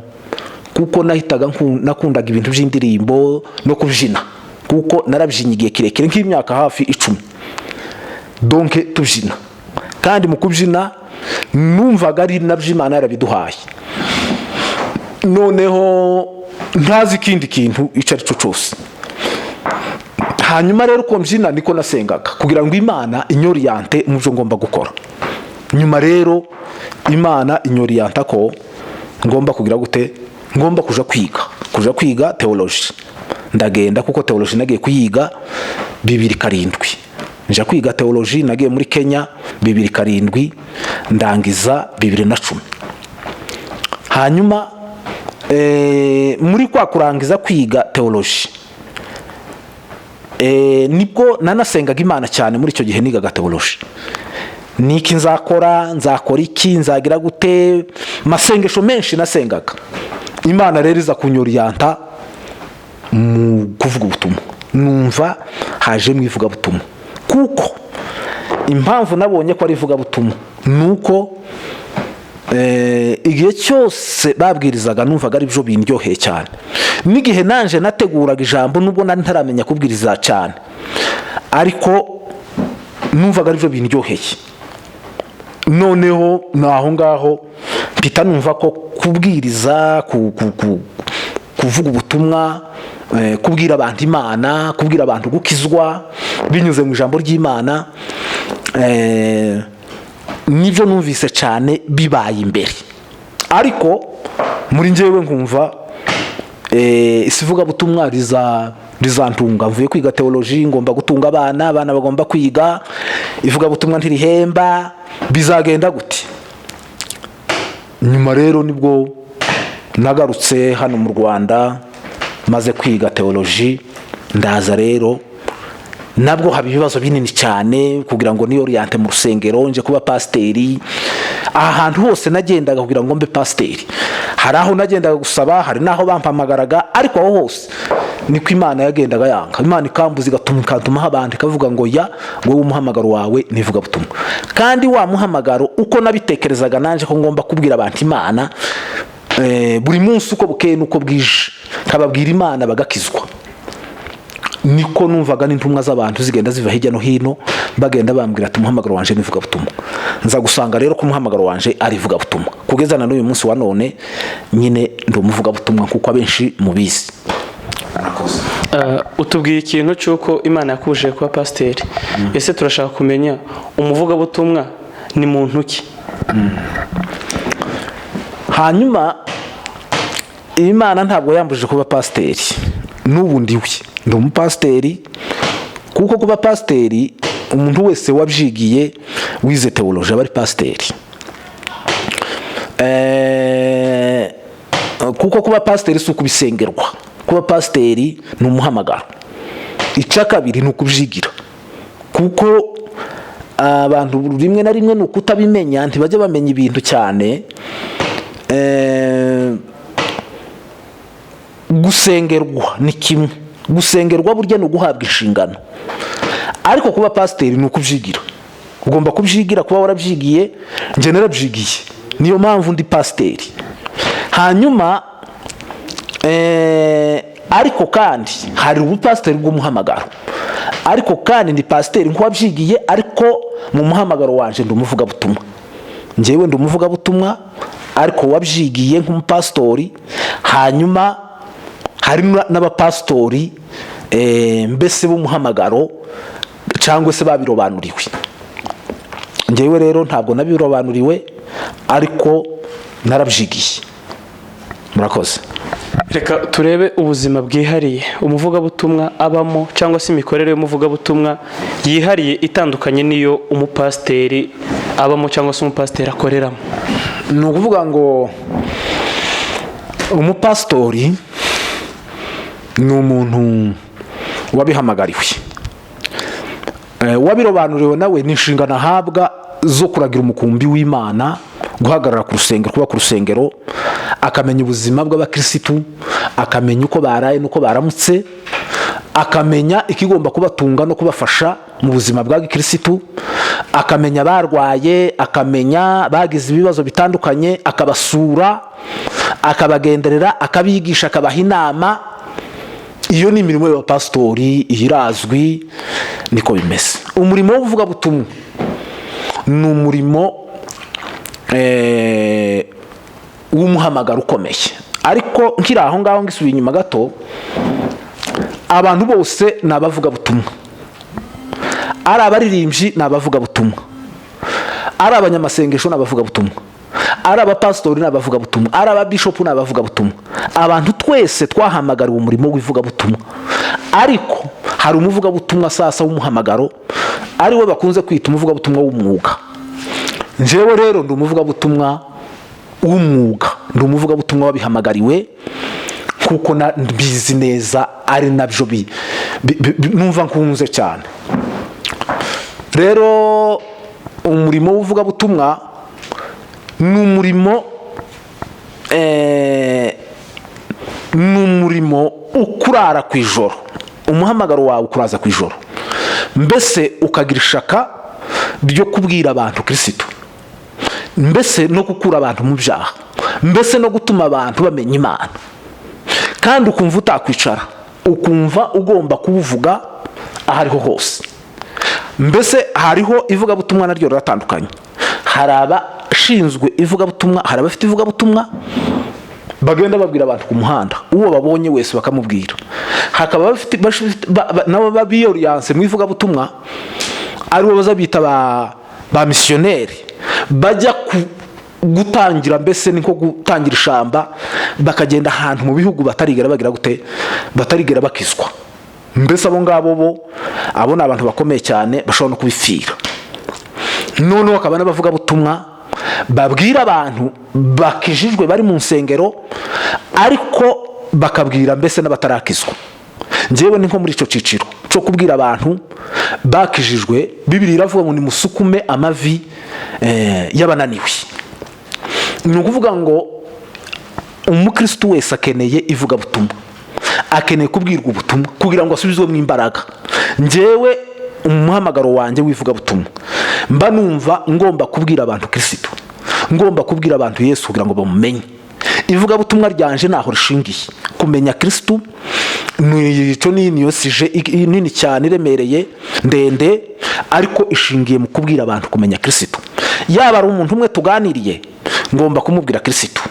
kuko nahitaga nakundaga ibintu by'indirimbo no kubyina, kuko narabyinnye igihe kirekire nk'imyaka hafi 10. Donc tubyina, kandi mu kubyina numvaga ari nabyo Imana yarabiduhaye. Noneho ntazi ikindi kintu icyo ari cyo cyose. Hanyuma rero uko mbyina niko nasengaga kugira ngo Imana inyoriente mu byo ngomba gukora. Nyuma rero Imana inyorienta ko ngomba kugira gute? Ngomba kuja kwiga théologie. Ndagenda, kuko théologie nagiye kuyiga 2007. Nja kwiga théologie, nagiye muri Kenya 2007, ndangiza 2010. Hanyuma muri kwa kurangiza kwiga théologie nibwo nanasengaga Imana cyane. Muri icyo gihe nigaga théologie, niki nzakora, nzakora iki, nzagira gute, masengesho menshi nasengaga. Imana rero iza kunyorienta mu kuvuga ubutumwa. Numva haje mu ivugabutumwa, kuko impamvu nabonye ko ari ivugabutumwa ni uko igihe cyose babwirizaga numvaga ari byo bindyoheye cyane, n'igihe nanje nateguraga ijambo, nubwo nari ntaramenya kubwiriza cyane, ariko numvaga ari byo bindyoheye. Noneho ni aho ngaho mpita numva ko kubwiriza, kuvuga ubutumwa, kubwira abantu Imana, kubwira abantu gukizwa binyuze mu ijambo ry'Imana, nibyo numvise cyane bibaye imbere. Ariko muri njyewe nkumva isivugabutumwa rizantunga. Mvuye kwiga théologie, ngomba gutunga abana, abana bagomba kwiga, ivugabutumwa ntirihemba, bizagenda gute? Nyuma rero nibwo nagarutse hano mu Rwanda maze kwiga théologie. Ndaza rero, nabwo haba ibibazo binini cyane kugira ngo niyoriente mu rusengero nje kuba pasiteri. Aha hantu hose nagendaga kugira ngo mbe pasiteri, hari aho nagendaga gusaba, hari n'aho bampamagaraga, ariko aho hose niko Imana yagendaga yanga. Imana ikambuza, igatuma ikantumaho abantu, ikavuga ngo: "Ya, wowe umuhamagaro wawe n'ivugabutumwa." Kandi wa muhamagaro, uko nabitekerezaga nanjye ko ngomba kubwira abantu Imana buri munsi, uko bukeye n'uko bwije, nkababwira Imana bagakizwa. Niko numvaga n'intumwa z'abantu zigenda ziva hirya no hino, bagenda bambwira ati umuhamagaro wanje ni ivugabutumwa. Nza gusanga rero ko umuhamagaro wanje ari ivugabutumwa, kugeza na n'uyu munsi wa none nyine ndi umuvugabutumwa, kuko abenshi mubizi. Murakoze. Utubwiye ikintu cy'uko Imana yakubujije kuba pasiteri. Ese turashaka kumenya, umuvugabutumwa ni muntu ki? Hanyuma Imana ntabwo yambujije kuba pasiteri, n'ubu ndiwe, ndi umupasiteri, kuko kuba pasiteri, umuntu wese wabyigiye, wize théologie, aba ari pasiteri. Kuko kuba pasiteri si ukubisengerwa, kuba pasiteri ni umuhamagaro. Icya kabiri ni ukubyigira, kuko abantu rimwe na rimwe ni ukutabimenya, ntibajya bamenya ibintu cyane. Gusengerwa ni kimwe, gusengerwa burya ni uguhabwa inshingano, ariko kuba pasiteri ni ukubyigira, ugomba kubyigira, kuba warabyigiye. Njye narabyigiye, niyo mpamvu ndi pasiteri. Hanyuma ariko kandi hari ubupasiteri bw'umuhamagaro, ariko kandi ndi pasiteri nk'uwabyigiye, ariko mu muhamagaro wanje ndi umuvugabutumwa. Njyewe ndi umuvugabutumwa ariko wabyigiye nk'umupasitori. Hanyuma hari n'abapasitori mbese b'umuhamagaro cyangwa se babirobanuriwe. Njyewe rero ntabwo nabirobanuriwe, ariko narabyigiye. Murakoze. Reka turebe ubuzima bwihariye umuvugabutumwa abamo, cyangwa se imikorere y'umuvugabutumwa yihariye itandukanye n'iyo umupasiteri abamo cyangwa se umupasiteri akoreramo. Ni ukuvuga ngo umupasitori ni umuntu wabihamagariwe. Wabirobanuriwe nawe ni inshingano ahabwa zo kuragira umukumbi w'Imana, guhagarara ku rusengero, kuba ku rusengero, akamenya ubuzima bw'abakirisitu, akamenya uko baraye n'uko baramutse, akamenya ikigomba kubatunga no kubafasha mu buzima bwa gikirisitu, akamenya abarwaye, akamenya bagize ibibazo bitandukanye, akabasura, akabagenderera, akabigisha, akabaha inama. Iyo ni imirimo y'abapasitori, iyi irazwi, niko bimeze. Umurimo w'ubuvugabutumwa ni umurimo w'umuhamagaro ukomeye. Ariko nkiri aho ngaho, ngisubiye inyuma gato, abantu bose ni abavugabutumwa: ari abaririmbyi ni abavugabutumwa, ari abanyamasengesho ni abavugabutumwa, ari abapasitori ni abavugabutumwa, ari ababishopu ni abavugabutumwa. Abantu twese twahamagariwe umurimo w'ivugabutumwa, ariko hari umuvugabutumwa sasa w'umuhamagaro, ari we bakunze kwita umuvugabutumwa w'umwuga. Njyewe rero ndi umuvugabutumwa w'umwuga, ndi umuvugabutumwa wabihamagariwe, kuko mbizi neza, ari nabyo numva nkunze cyane. Rero umurimo w'ubuvugabutumwa ni umurimo ukurara ku ijoro, umuhamagaro wawe ukuraza ku ijoro, mbese ukagira ishaka ryo kubwira abantu Kirisitu, mbese no gukura abantu mu byaha, mbese no gutuma abantu bamenya Imana, kandi ukumva utakwicara, ukumva ugomba kuwuvuga aho ariho hose. Mbese hariho ivugabutumwa naryo riratandukanye: hari abashinzwe ivugabutumwa, hari abafite ivugabutumwa bagenda babwira abantu ku muhanda, uwo babonye wese bakamubwira, hakaba abafite nabo biyoriyanse mu ivugabutumwa, aribo baza bita ba misiyoneri, bajya gutangira, mbese ni nko gutangira ishamba, bakagenda ahantu mu bihugu batarigera bagira gute, batarigera bakizwa. Mbese abo ngabo bo, abo ni abantu bakomeye cyane, bashobora no kubipfira. Noneho hakaba n'abavugabutumwa babwira abantu bakijijwe bari mu nsengero, ariko bakabwira mbese n'abatarakizwa. Njyewe ni nko muri icyo cyiciro cyo kubwira abantu bakijijwe. Bibiri iravuga ngo nimusukume amavi y'abananiwe. Ni ukuvuga ngo umukristo wese akeneye ivugabutumwa, akeneye kubwirwa ubutumwa kugira ngo asubizwemo imbaraga. Njyewe umuhamagaro wanjye w'ivugabutumwa, mba numva ngomba kubwira abantu Kirisitu, ngomba kubwira abantu Yesu kugira ngo bamumenye. Ivugabutumwa ryanje ntaho rishingiye kumenya Kirisitu. Icyo ni niyo sujet nini cyane, iremereye, ndende, ariko ishingiye mu kubwira abantu kumenya Kirisitu. Yaba ari umuntu umwe tuganiriye, ngomba kumubwira Kirisitu.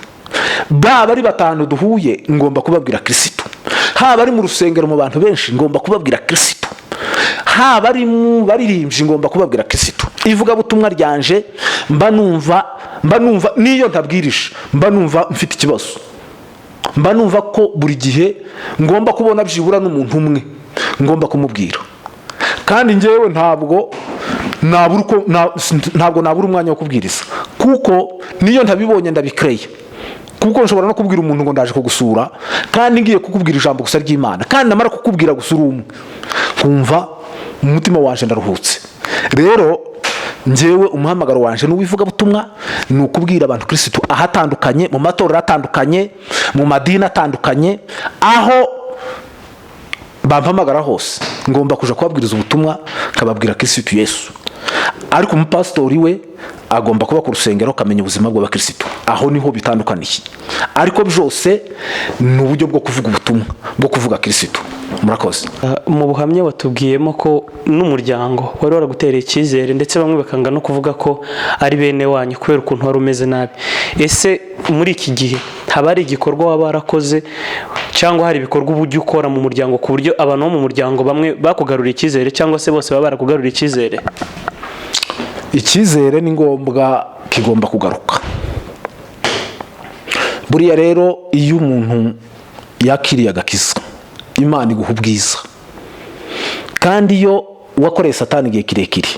Baba ari batanu duhuye, ngomba kubabwira Kirisitu. Haba ari mu rusengero mu bantu benshi, ngomba kubabwira Kirisitu. Haba ari mu baririmbyi, ngomba kubabwira Kirisitu. Ivugabutumwa ryanje, mba numva niyo ntabwirije mba numva mfite ikibazo. Mba numva ko buri gihe ngomba kubona byibura n'umuntu umwe ngomba kumubwira. Kandi ngewe ntabwo nabura uko ntabwo nabura umwanya wo kubwiriza, kuko niyo ntabibonye ndabikereye, kuko nshobora no kubwira umuntu ngo ndaje kugusura kandi ngiye kukubwira ijambo gusa ry'Imana, kandi namara kukubwira gusa uri umwe, nkumva mu mutima wanje ndaruhutse. Rero njyewe umuhamagaro wanje n'uwivugabutumwa, ni ukubwira abantu Kirisitu ahatandukanye, mu matorero atandukanye, mu madini atandukanye. Aho bampamagara hose ngomba kuja kubabwiriza ubutumwa, nkababwira Kirisitu Yesu. Ariko umupasitori we agomba kuba ku rusengero, akamenya ubuzima bw'abakirisitu. Aho niho bitandukaniye, ariko byose ni uburyo bwo kuvuga ubutumwa, bwo kuvuga Kirisitu. Murakoze. Mu buhamya watubwiyemo ko n'umuryango wari waragutereye icyizere, ndetse bamwe bakanga no kuvuga ko ari bene wanyu kubera ukuntu wari umeze nabi. Ese muri iki gihe haba hari igikorwa waba warakoze, cyangwa hari ibikorwa uba ujya ukora mu muryango, ku buryo abantu bo mu muryango bamwe bakugaruriye icyizere, cyangwa se bose baba barakugaruriye icyizere? Icyizere ni ngombwa, kigomba kugaruka. Buriya rero iyo umuntu yakiriye agakiza, Imana iguha ubwiza. Kandi iyo wakoreye Satani igihe kirekire,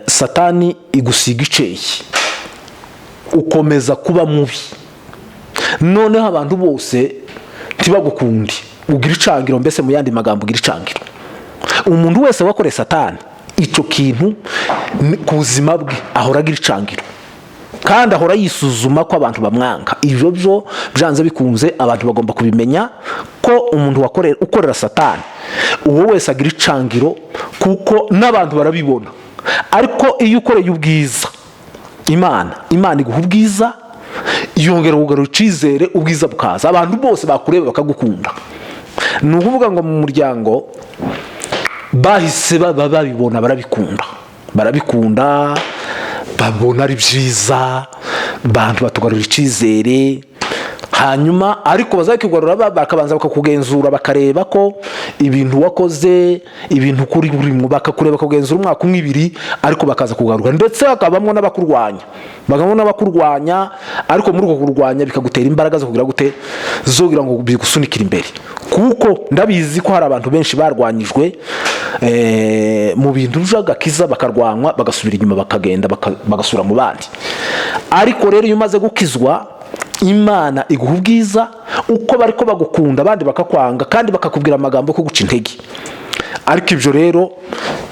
Satani igusiga iceye, ukomeza kuba mubi, noneho abantu bose ntibagukunde, ugira icangiro. Mbese mu yandi magambo, ugira icangiro. Umuntu wese wakoreye Satani icyo kintu ku buzima bwe ahora agira icangiro, kandi ahora yisuzuma ko abantu bamwanga. Ibyo byo byanze bikunze abantu bagomba kubimenya ko umuntu ukorera Satani, uwo wese agira icangiro, kuko n'abantu barabibona. Ariko iyo ukoreye ubwiza Imana, Imana iguha ubwiza, yongera kugarura icyizere, ubwiza bukaza, abantu bose bakureba bakagukunda. Ni ukuvuga ngo mu muryango bahise baba babibona, barabikunda, barabikunda, babona ari byiza, abantu batugarura icyizere. Hanyuma ariko bazakigarura, bakabanza bakakugenzura, bakareba ko ibintu wakoze, ibintu kuri burimo, bakakureba, bakagenzura umwaka umwe, ibiri, ariko bakaza kugaruka. Ndetse hakabamo n'abakurwanya, bakabamo n'abakurwanya, ariko muri uko kurwanya bikagutera imbaraga zo kugira gute, zo kugira ngo bigusunikire imbere, kuko ndabizi ko hari abantu benshi barwanyijwe mu bintu by'agakiza, bakarwanywa, bagasubira inyuma, bakagenda bagasubira mu bandi. Ariko rero iyo umaze gukizwa, Imana iguha ubwiza, uko bari ko bagukunda abandi bakakwanga, kandi bakakubwira amagambo yo kuguca intege. Ariko ibyo rero,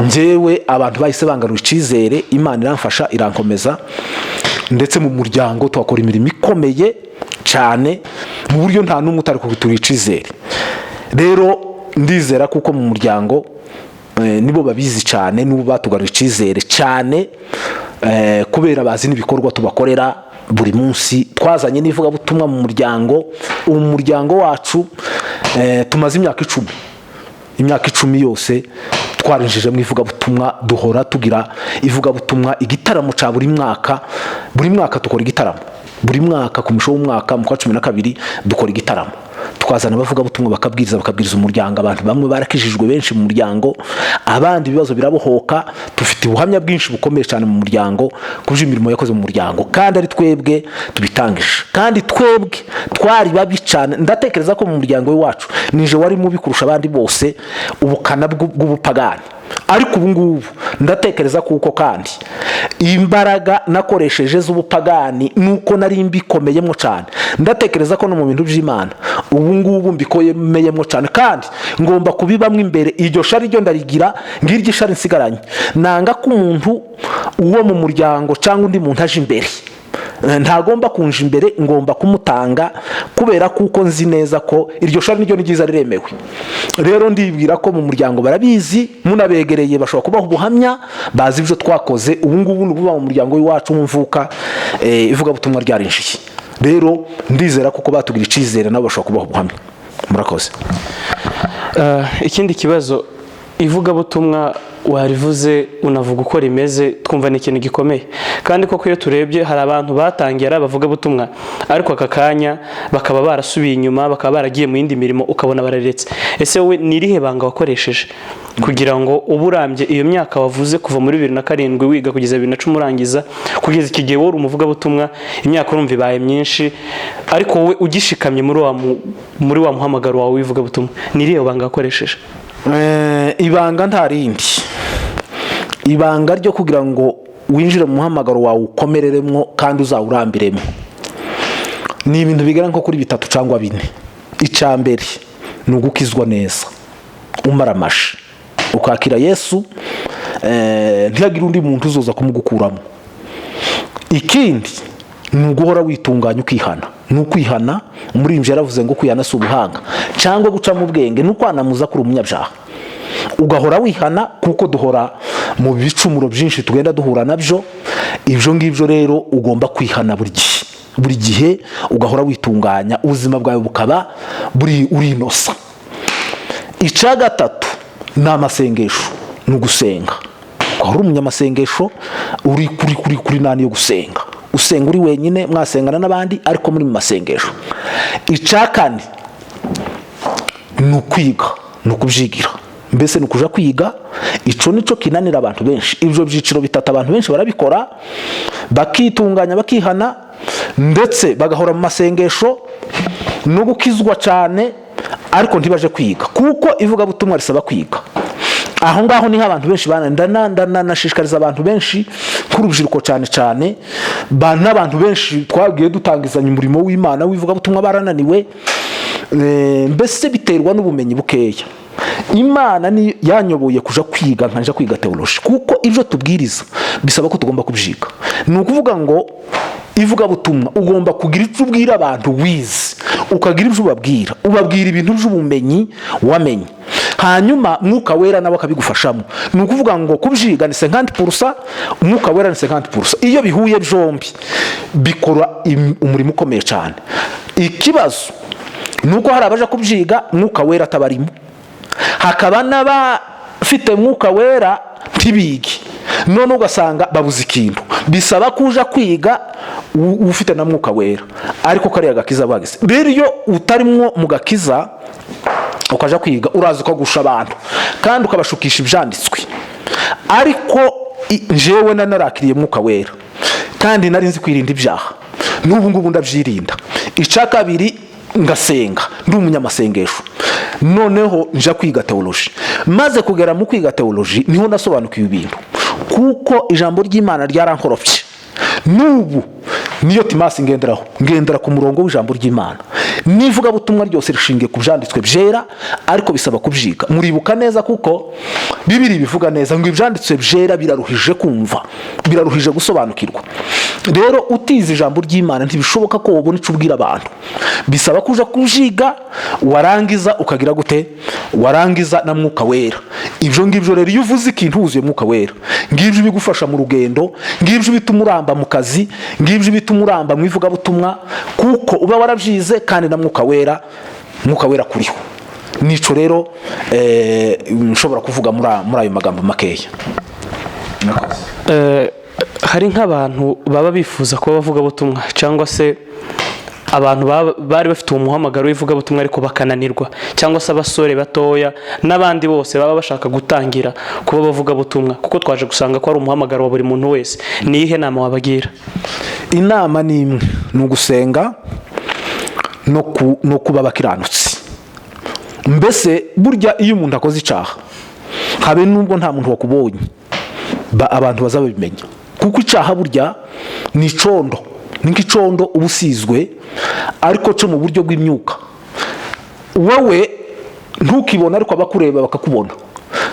njyewe abantu bahise bangarura icyizere, Imana iramfasha, irankomeza, ndetse mu muryango tuhakora imirimo ikomeye cyane, mu buryo nta n'umwe utari kugutura icyizere. Rero ndizera kuko mu muryango nibo babizi cyane, n'ubu batugarura icyizere cyane, kubera bazi n'ibikorwa tubakorera buri munsi. Twazanye n'ivugabutumwa mu muryango. Ubu mu muryango wacu tumaze imyaka 10, imyaka 10 yose twarinjije mu ivugabutumwa. Duhora tugira ivugabutumwa, igitaramo cya buri mwaka. Buri mwaka dukora igitaramo, buri mwaka ku musho w'umwaka, mu kwa 12 dukora igitaramo, twazana abavugabutumwa bakabwiriza, bakabwiriza umuryango. Abantu bamwe barakijijwe, benshi mu muryango, abandi ibibazo birabohoka. Dufite ubuhamya bwinshi bukomeye cyane mu muryango ku by'imirimo yakoze mu muryango, kandi ari twebwe tubitangije, kandi twebwe twari babi cyane. Ndatekereza ko mu muryango w'iwacu nije wari mubi kurusha abandi bose, ubukana bw'ubupagani. Ariko ubu ngubu ndatekereza kuko kandi imbaraga nakoresheje z'ubupagani nuko nari mbikomeyemo cyane, ndatekereza ko no mu bintu by'Imana ubu ngubu mbikomeyemo cyane, kandi ngomba kubibamo imbere. Iryo shari ryo ndarigira, ngiryo ishari nsigaranye. Nanga ko umuntu uwo mu muryango cyangwa undi muntu aje imbere. Ntagomba kunja imbere, ngomba kumutanga, kubera kuko nzi neza ko iryo shari niryo ni ryiza, riremewe. Rero ndibwira ko mu muryango barabizi, munabegereye bashobora kubaha ubuhamya, bazi ibyo twakoze. Ubu ngubu ni ukuvuga mu muryango w'iwacu w'umvuka ivugabutumwa ryarinjiye. Rero ndizera kuko batugira icyizere, nabo bashobora kubaha ubuhamya. Murakoze. Ikindi kibazo, ivugabutumwa warivuze, unavuga uko rimeze, twumva ni ikintu gikomeye. Kandi koko iyo turebye, hari abantu batangiye ari abavugabutumwa, ariko aka kanya bakaba barasubiye inyuma, bakaba baragiye mu yindi mirimo, ukabona bararetse. Ese wowe ni irihe banga wakoresheje kugira ngo ube urambye iyo myaka wavuze, kuva muri 2007 wiga kugeza 2010 urangiza, kugeza iki gihe wowe uri umuvugabutumwa? Imyaka urumva ibaye myinshi, ariko wowe ugishikamye muri wa muhamagaro wawe w'ivugabutumwa. Ni irihe banga wakoresheje? Ibanga nta rindi. Ibanga ryo kugira ngo winjire mu muhamagaro wawe, ukomereremo kandi uzawurambiremo, ni ibintu bigera nko kuri bitatu cyangwa bine. Icya mbere ni ugukizwa neza, umara amashi, ukakira Yesu, ntihagire undi muntu uzoza kumugukuramo. Ikindi ni uguhora witunganya, ukihana. Ni ukwihana. Umuririmbyi yaravuze ngo kwihana si ubuhanga cyangwa guca mu bwenge, ni ukwanamuza kuri umunyabyaha, ugahora wihana, kuko duhora mu bicumuro byinshi tugenda duhura nabyo. Ibyo ngibyo rero ugomba kwihana buri gihe, buri gihe ugahora witunganya, ubuzima bwawe bukaba buri urinosa. Icya gatatu ni amasengesho, ni ugusenga, ugahora uri umunyamasengesho, uri kuri nani yo gusenga. Usenga uri wenyine, mwasengana n'abandi, ariko muri mu masengesho. Icya kane ni ukwiga, ni ukubyigira, mbese ni ukuja kwiga. Ico nico kinanira abantu benshi. Ibyo byiciro bitatu abantu benshi barabikora, bakitunganya, bakihana, ndetse bagahora mu masengesho no gukizwa cyane, ariko ntibaje kwiga, kuko ivugabutumwa risaba kwiga. Aho ngaho niho abantu benshi ndanashishikariza abantu benshi nk'urubyiruko cyane cyane, n'abantu benshi twagiye dutangizanya umurimo w'Imana w'ivugabutumwa barananiwe. Mbese biterwa n'ubumenyi bukeya. Imana ni yanyoboye kuja kwiga, nkaja kwiga teoloji, kuko ibyo tubwiriza bisaba ko tugomba kubyiga. Ni ukuvuga ngo ivugabutumwa ugomba kugira icyo ubwira abantu wize, ukagira ibyo ubabwira, ubabwira ibintu by'ubumenyi wamenye, hanyuma Mwuka Wera nawe akabigufashamo. Ni ukuvuga ngo kubyiga ni 50%, Umwuka Wera ni 50%. Iyo bihuye byombi bikora umurimo ukomeye cyane. Ikibazo ni uko hari abaja kubyiga Mwuka Wera atabarimo, hakaba n'abafite Mwuka Wera ntibige, none ugasanga babuze ikintu. Bisaba ko uja kwiga ufite na Mwuka Wera, ariko kariya gakiza bagize. Rero iyo utarimwo mu gakiza ukaja kwiga, uraza ukagusha abantu kandi ukabashukisha ibyanditswe. Ariko njyewe narakiriye Mwuka Wera kandi nari nzi kwirinda ibyaha, n'ubu ngubu ndabyirinda. Icya kabiri, ngasenga, ndi umunyamasengesho. Noneho nja kwiga teoloji. Maze kugera mu kwiga teoloji niho nasobanukiwe ibintu, kuko ijambo ry'Imana ryarankorofye. N'ubu niyo timasi ngenderaho, ngendera ku murongo w'ijambo ry'Imana. N'ivugabutumwa ryose rishingiye ku byanditswe byera, ariko bisaba kubyiga. Muribuka neza, kuko Bibiri bivuga neza ngo ibyanditswe byera biraruhije kumva, biraruhije gusobanukirwa. Rero utize ijambo ry'Imana ntibishoboka ko wabona icyo ubwira abantu. Bisaba kuja kujiga, warangiza ukagira gute? Warangiza na Mwuka Wera. Ibyo ngibyo rero, iyo uvuze ikintu wuzuye Mwuka Wera, ngibyo bigufasha mu rugendo, ngibyo bituma uramba mu kazi, ngibyo bituma uramba mu ivugabutumwa, kuko uba warabyize kandi na Mwuka Wera, Mwuka Wera kuriho. Nico rero nshobora kuvuga muri ayo magambo makeya. Murakoze. Hari nk'abantu baba bifuza kuba abavugabutumwa, cyangwa se abantu bari bafite uwo muhamagaro w'ivugabutumwa ariko bakananirwa, cyangwa se abasore batoya n'abandi bose baba bashaka gutangira kuba abavugabutumwa, kuko twaje gusanga ko ari umuhamagaro wa buri muntu wese. Ni iyihe nama wabagira? Inama ni imwe, ni ugusenga no kuba abakiranutsi. Mbese burya iyo umuntu akoze icyaha, habe nubwo nta muntu wakubonye, abantu bazabimenya, kuko icyaha burya ni icondo, ni nk'icondo uba usizwe, ariko cyo mu buryo bw'imyuka. Wowe ntukibona, ariko abakureba bakakubona,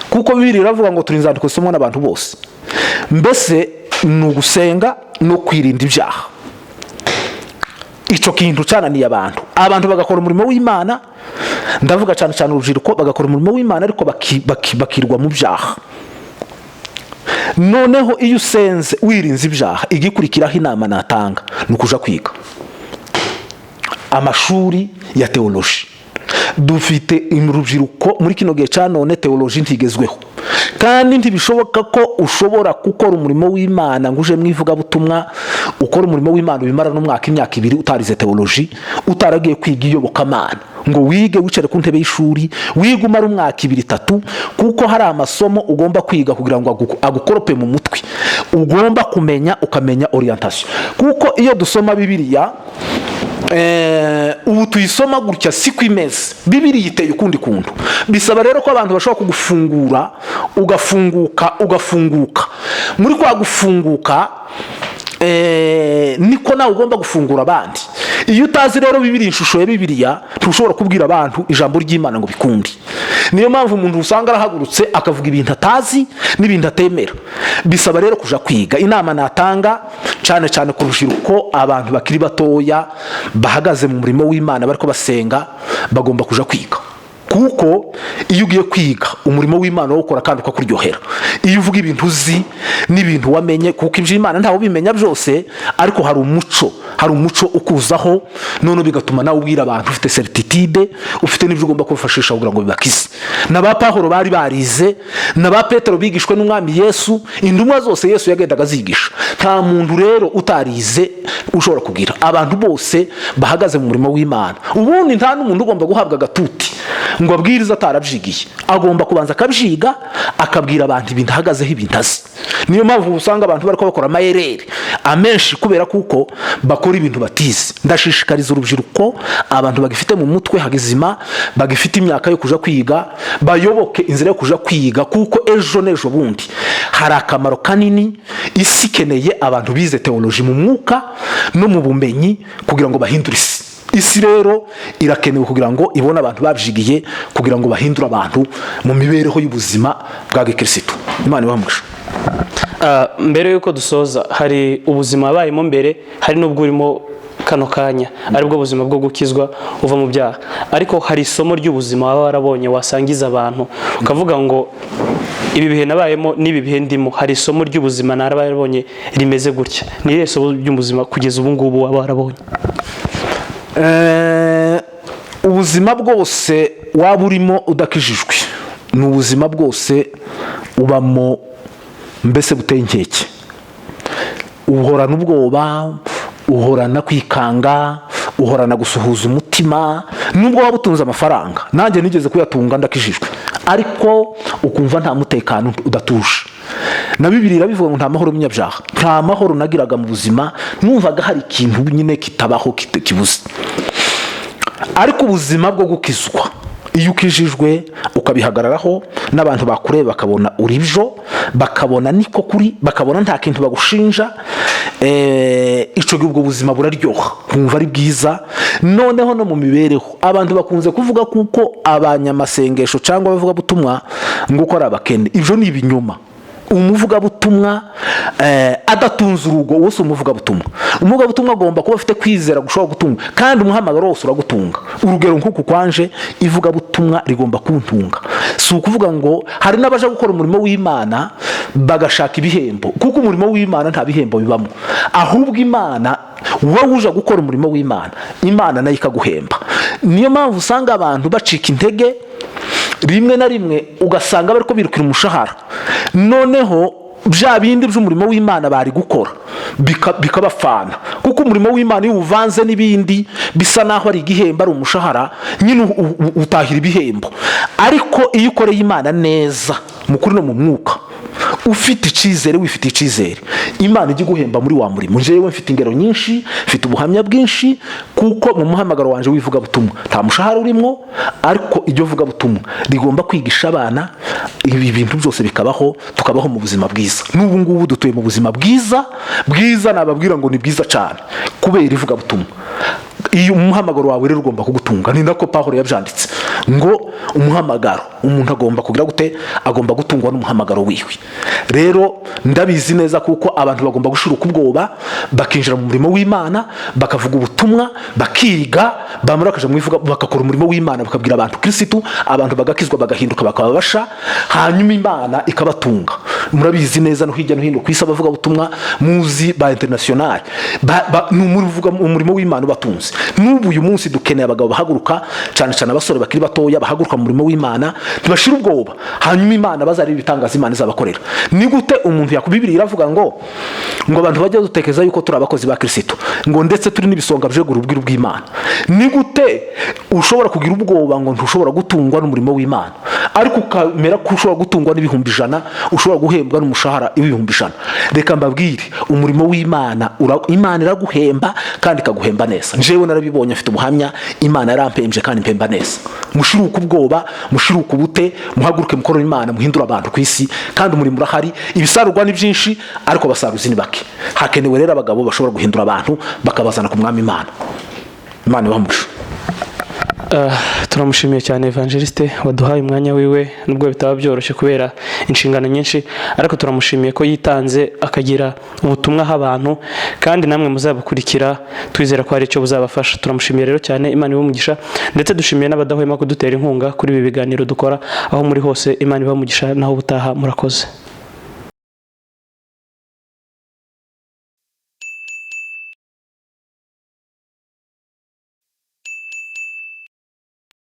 kuko Bibiliya iravuga ngo turi inzandiko zisomwa n'abantu bose. Mbese ni ugusenga no kwirinda ibyaha. Icyo kintu cyananiye abantu. Abantu bagakora umurimo w'Imana, ndavuga cyane cyane urubyiruko, bagakora umurimo w'Imana ariko bakirwa mu byaha. Noneho iyo usenze, wirinze ibyaha, igikurikiraho, inama natanga ni ukuja kwiga amashuri ya teoloji. Dufite urubyiruko muri kino gihe cya none, théologie ntigezweho, kandi ntibishoboka ko ushobora gukora umurimo w'Imana ngo uje mu ivugabutumwa, ukora umurimo w'Imana ubimara n'umwaka, imyaka 2, utarize théologie, utaragiye kwiga iyobokamana, ngo wige, wicare ku ntebe y'ishuri, wige umara umwaka, 2, 3, kuko hari amasomo ugomba kwiga kugira ngo agukorope mu mutwe. Ugomba kumenya, ukamenya orientation, kuko iyo dusoma Bibiliya, ubu tuyisoma gutya siko imeze. Bibiliya iteye ukundi kuntu. Bisaba rero ko abantu bashobora kugufungura, ugafunguka, ugafunguka. Muri kwa gufunguka, niko nawe ugomba gufungura abandi. Iyo utazi rero Bibiliya, ishusho ya Bibiliya, ntushobora kubwira abantu ijambo ry'Imana ngo bikunde. Niyo mpamvu umuntu usanga arahagurutse akavuga ibintu atazi n'ibintu atemera. Bisaba rero kuja kwiga. Inama natanga cyane cyane ku rubyiruko, abantu bakiri batoya bahagaze mu murimo w'Imana, bariko basenga, bagomba kuja kwiga, kuko iyo ugiye kwiga, umurimo w'Imana ukora kandi ukakuryohera iyo uvuga ibintu uzi n'ibintu wamenye, kuko iby'Imana ntawe ubimenya byose, ariko hari umuco ukuzaho, none bigatuma nawe ubwira abantu ufite certitude, ufite n'ibyo ugomba kubafashisha kugira ngo bibakize. Na ba Pawulo bari barize, na ba Petero bigishwe n'Umwami Yesu, intumwa zose Yesu yagendaga azigisha. Nta muntu rero utarize ushobora kugira. Abantu bose bahagaze mu murimo w'Imana, ubundi nta n'umuntu ugomba guhabwa agatuti ngo abwirize atarabyigiye. Agomba kubanza akabyiga, akabwira abantu ibintu ahagazeho, ibintu azi. Niyo mpamvu usanga abantu bari bakora amayereri amenshi, kubera kuko bakora ibintu batize. Ndashishikariza urubyiruko, abantu bagifite mu mutwe hagizima, bagifite imyaka yo kuja kwiga, bayoboke inzira yo kuja kwiga, kuko ejo n'ejo bundi hari akamaro kanini. Isi ikeneye abantu bize théologie mu mwuka no mu bumenyi kugira ngo bahindure isi. Isi rero irakenewe kugira ngo ibone abantu babyigiye, kugira ngo bahindure abantu mu mibereho y'ubuzima bwa gikirisitu. Imana ibahe umugisha. Mbere y'uko dusoza, hari ubuzima wabayemo mbere, hari n'ubwo urimo kano kanya, aribwo buzima bwo gukizwa uva mu byaha, ariko hari isomo ry'ubuzima waba warabonye wasangiza abantu, ukavuga ngo ibi bihe nabayemo n'ibi bihe ndimo, hari isomo ry'ubuzima narabonye rimeze gutya. Ni irihe somo ry'ubuzima kugeza ubu ngubu waba warabonye? Ubuzima bwose waba urimo udakijijwe ni ubuzima bwose ubamo mbese buteye inkeke. Uhorana ubwoba, uhorana kwikanga, uhorana gusuhuza umutima, nubwo waba utunze amafaranga. Nanjye nigeze kuyatunga ndakijijwe, ariko ukumva nta mutekano, udatuje. Na Bibiliya irabivuga ngo nta mahoro y'umunyabyaha. Nta mahoro nagiraga mu buzima, numvaga hari ikintu nyine kitabaho, kibuze. Ariko ubuzima bwo gukizwa, iyo ukijijwe ukabihagararaho, n'abantu bakureba bakabona uri byo, bakabona niko kuri, bakabona nta kintu bagushinja, icyo gihe ubwo buzima buraryoha, nkumva ari bwiza. Noneho no mu mibereho, abantu bakunze kuvuga kuko abanyamasengesho cyangwa abavugabutumwa ngo uko ari abakene. Ibyo ni ibinyoma. Umuvugabutumwa adatunze urugo, uwo si umuvugabutumwa. Umuvugabutumwa agomba kuba afite kwizera gushobora gutunga, kandi umuhamagaro wose uragutunga. Urugero nk'uku kwanje, ivugabutumwa rigomba kuntunga. Si ukuvuga ngo hari n'abaje gukora umurimo w'Imana bagashaka ibihembo, kuko umurimo w'Imana nta bihembo bibamo. Ahubwo Imana, wowe uje gukora umurimo w'Imana, Imana nayo ikaguhemba. Niyo mpamvu usanga abantu bacika intege rimwe na rimwe, ugasanga bari ko birukira umushahara, noneho bya bindi by'umurimo w'Imana bari gukora bikabafana, kuko umurimo w'Imana iyo uvanze n'ibindi bisa naho ari igihembo, ari umushahara nyine, utahira ibihembo. Ariko iyo ukoreye Imana neza mu kuri no mu mwuka, ufite icyizere, wifitiye icyizere, Imana ijya iguhemba muri wa murimo. Njyewe mfite ingero nyinshi, mfite ubuhamya bwinshi, kuko mu muhamagaro wanjye w'ivugabutumwa nta mushahara urimo, ariko iryo vugabutumwa rigomba kwigisha abana, ibi bintu byose bikabaho, tukabaho mu buzima bwiza. N'ubu ngubu dutuye mu buzima bwiza bwiza, nababwira ngo ni bwiza cyane kubera ivugabutumwa. Iyo umuhamagaro wawe rero ugomba kugutunga, ni nako Pawulo yabyanditse ngo umuhamagaro, umuntu agomba kugira gute? Agomba gutungwa n'umuhamagaro wiwe. Rero ndabizi neza kuko abantu bagomba gushiruka ubwoba, bakinjira mu murimo w'Imana, bakavuga ubutumwa, bakiga, bamara bakaja mu ivuga, bagakora umurimo w'Imana, bakabwira abantu Kirisitu, abantu bagakizwa, bagahinduka, bakaba basha, hanyuma Imana ikabatunga. Murabizi neza, no hirya no hino ku isi, abavugabutumwa muzi ba international ni umurimo w'Imana ubatunze. N'ubu uyu munsi dukeneye abagabo bahaguruka, cyane cyane abasore bakiri batoya bahaguruka mu murimo w'Imana, ntibashire ubwoba, hanyuma Imana bazareba ibitangaza Imana izabakorera. Ni gute umuntu yaku Bibiliya iravuga ngo abantu bajya dutekereza yuko turi abakozi ba Kirisito, ngo ndetse turi n'ibisonga byegura ubwiru bw'Imana. Ni gute ushobora kugira ubwoba ngo ntushobora gutungwa n'umurimo w'Imana, ariko ukamera ko ushobora gutungwa n'100,000, ushobora guhembwa n'umushahara w'100,000? Reka mbabwire, umurimo w'Imana Imana iraguhemba kandi ikaguhemba neza. Njyewe narabibonye, afite ubuhamya, Imana yarampembye kandi impemba neza. Mushiruke ubwoba, mushiruke ubute, muhaguruke mukorere Imana, muhindure abantu ku isi. Kandi umurimo urahari, ibisarurwa ni byinshi, ariko abasaruzi ni bake. Hakenewe rero abagabo bashobora guhindura abantu, bakabazana ku Mwami Imana. Imana ibahe umugisha. Turamushimiye cyane Evangeliste waduhaye umwanya wiwe, nubwo bitaba byoroshye kubera inshingano nyinshi, ariko turamushimiye ko yitanze akagira ubutumwa aha abantu, kandi namwe muzabukurikira, twizera ko hari icyo buzabafasha. Turamushimiye rero cyane, Imana ibahe umugisha. Ndetse dushimiye n'abadahwema kudutera inkunga kuri ibi biganiro dukora. Aho muri hose, Imana ibahe umugisha. Naho ubutaha, murakoze.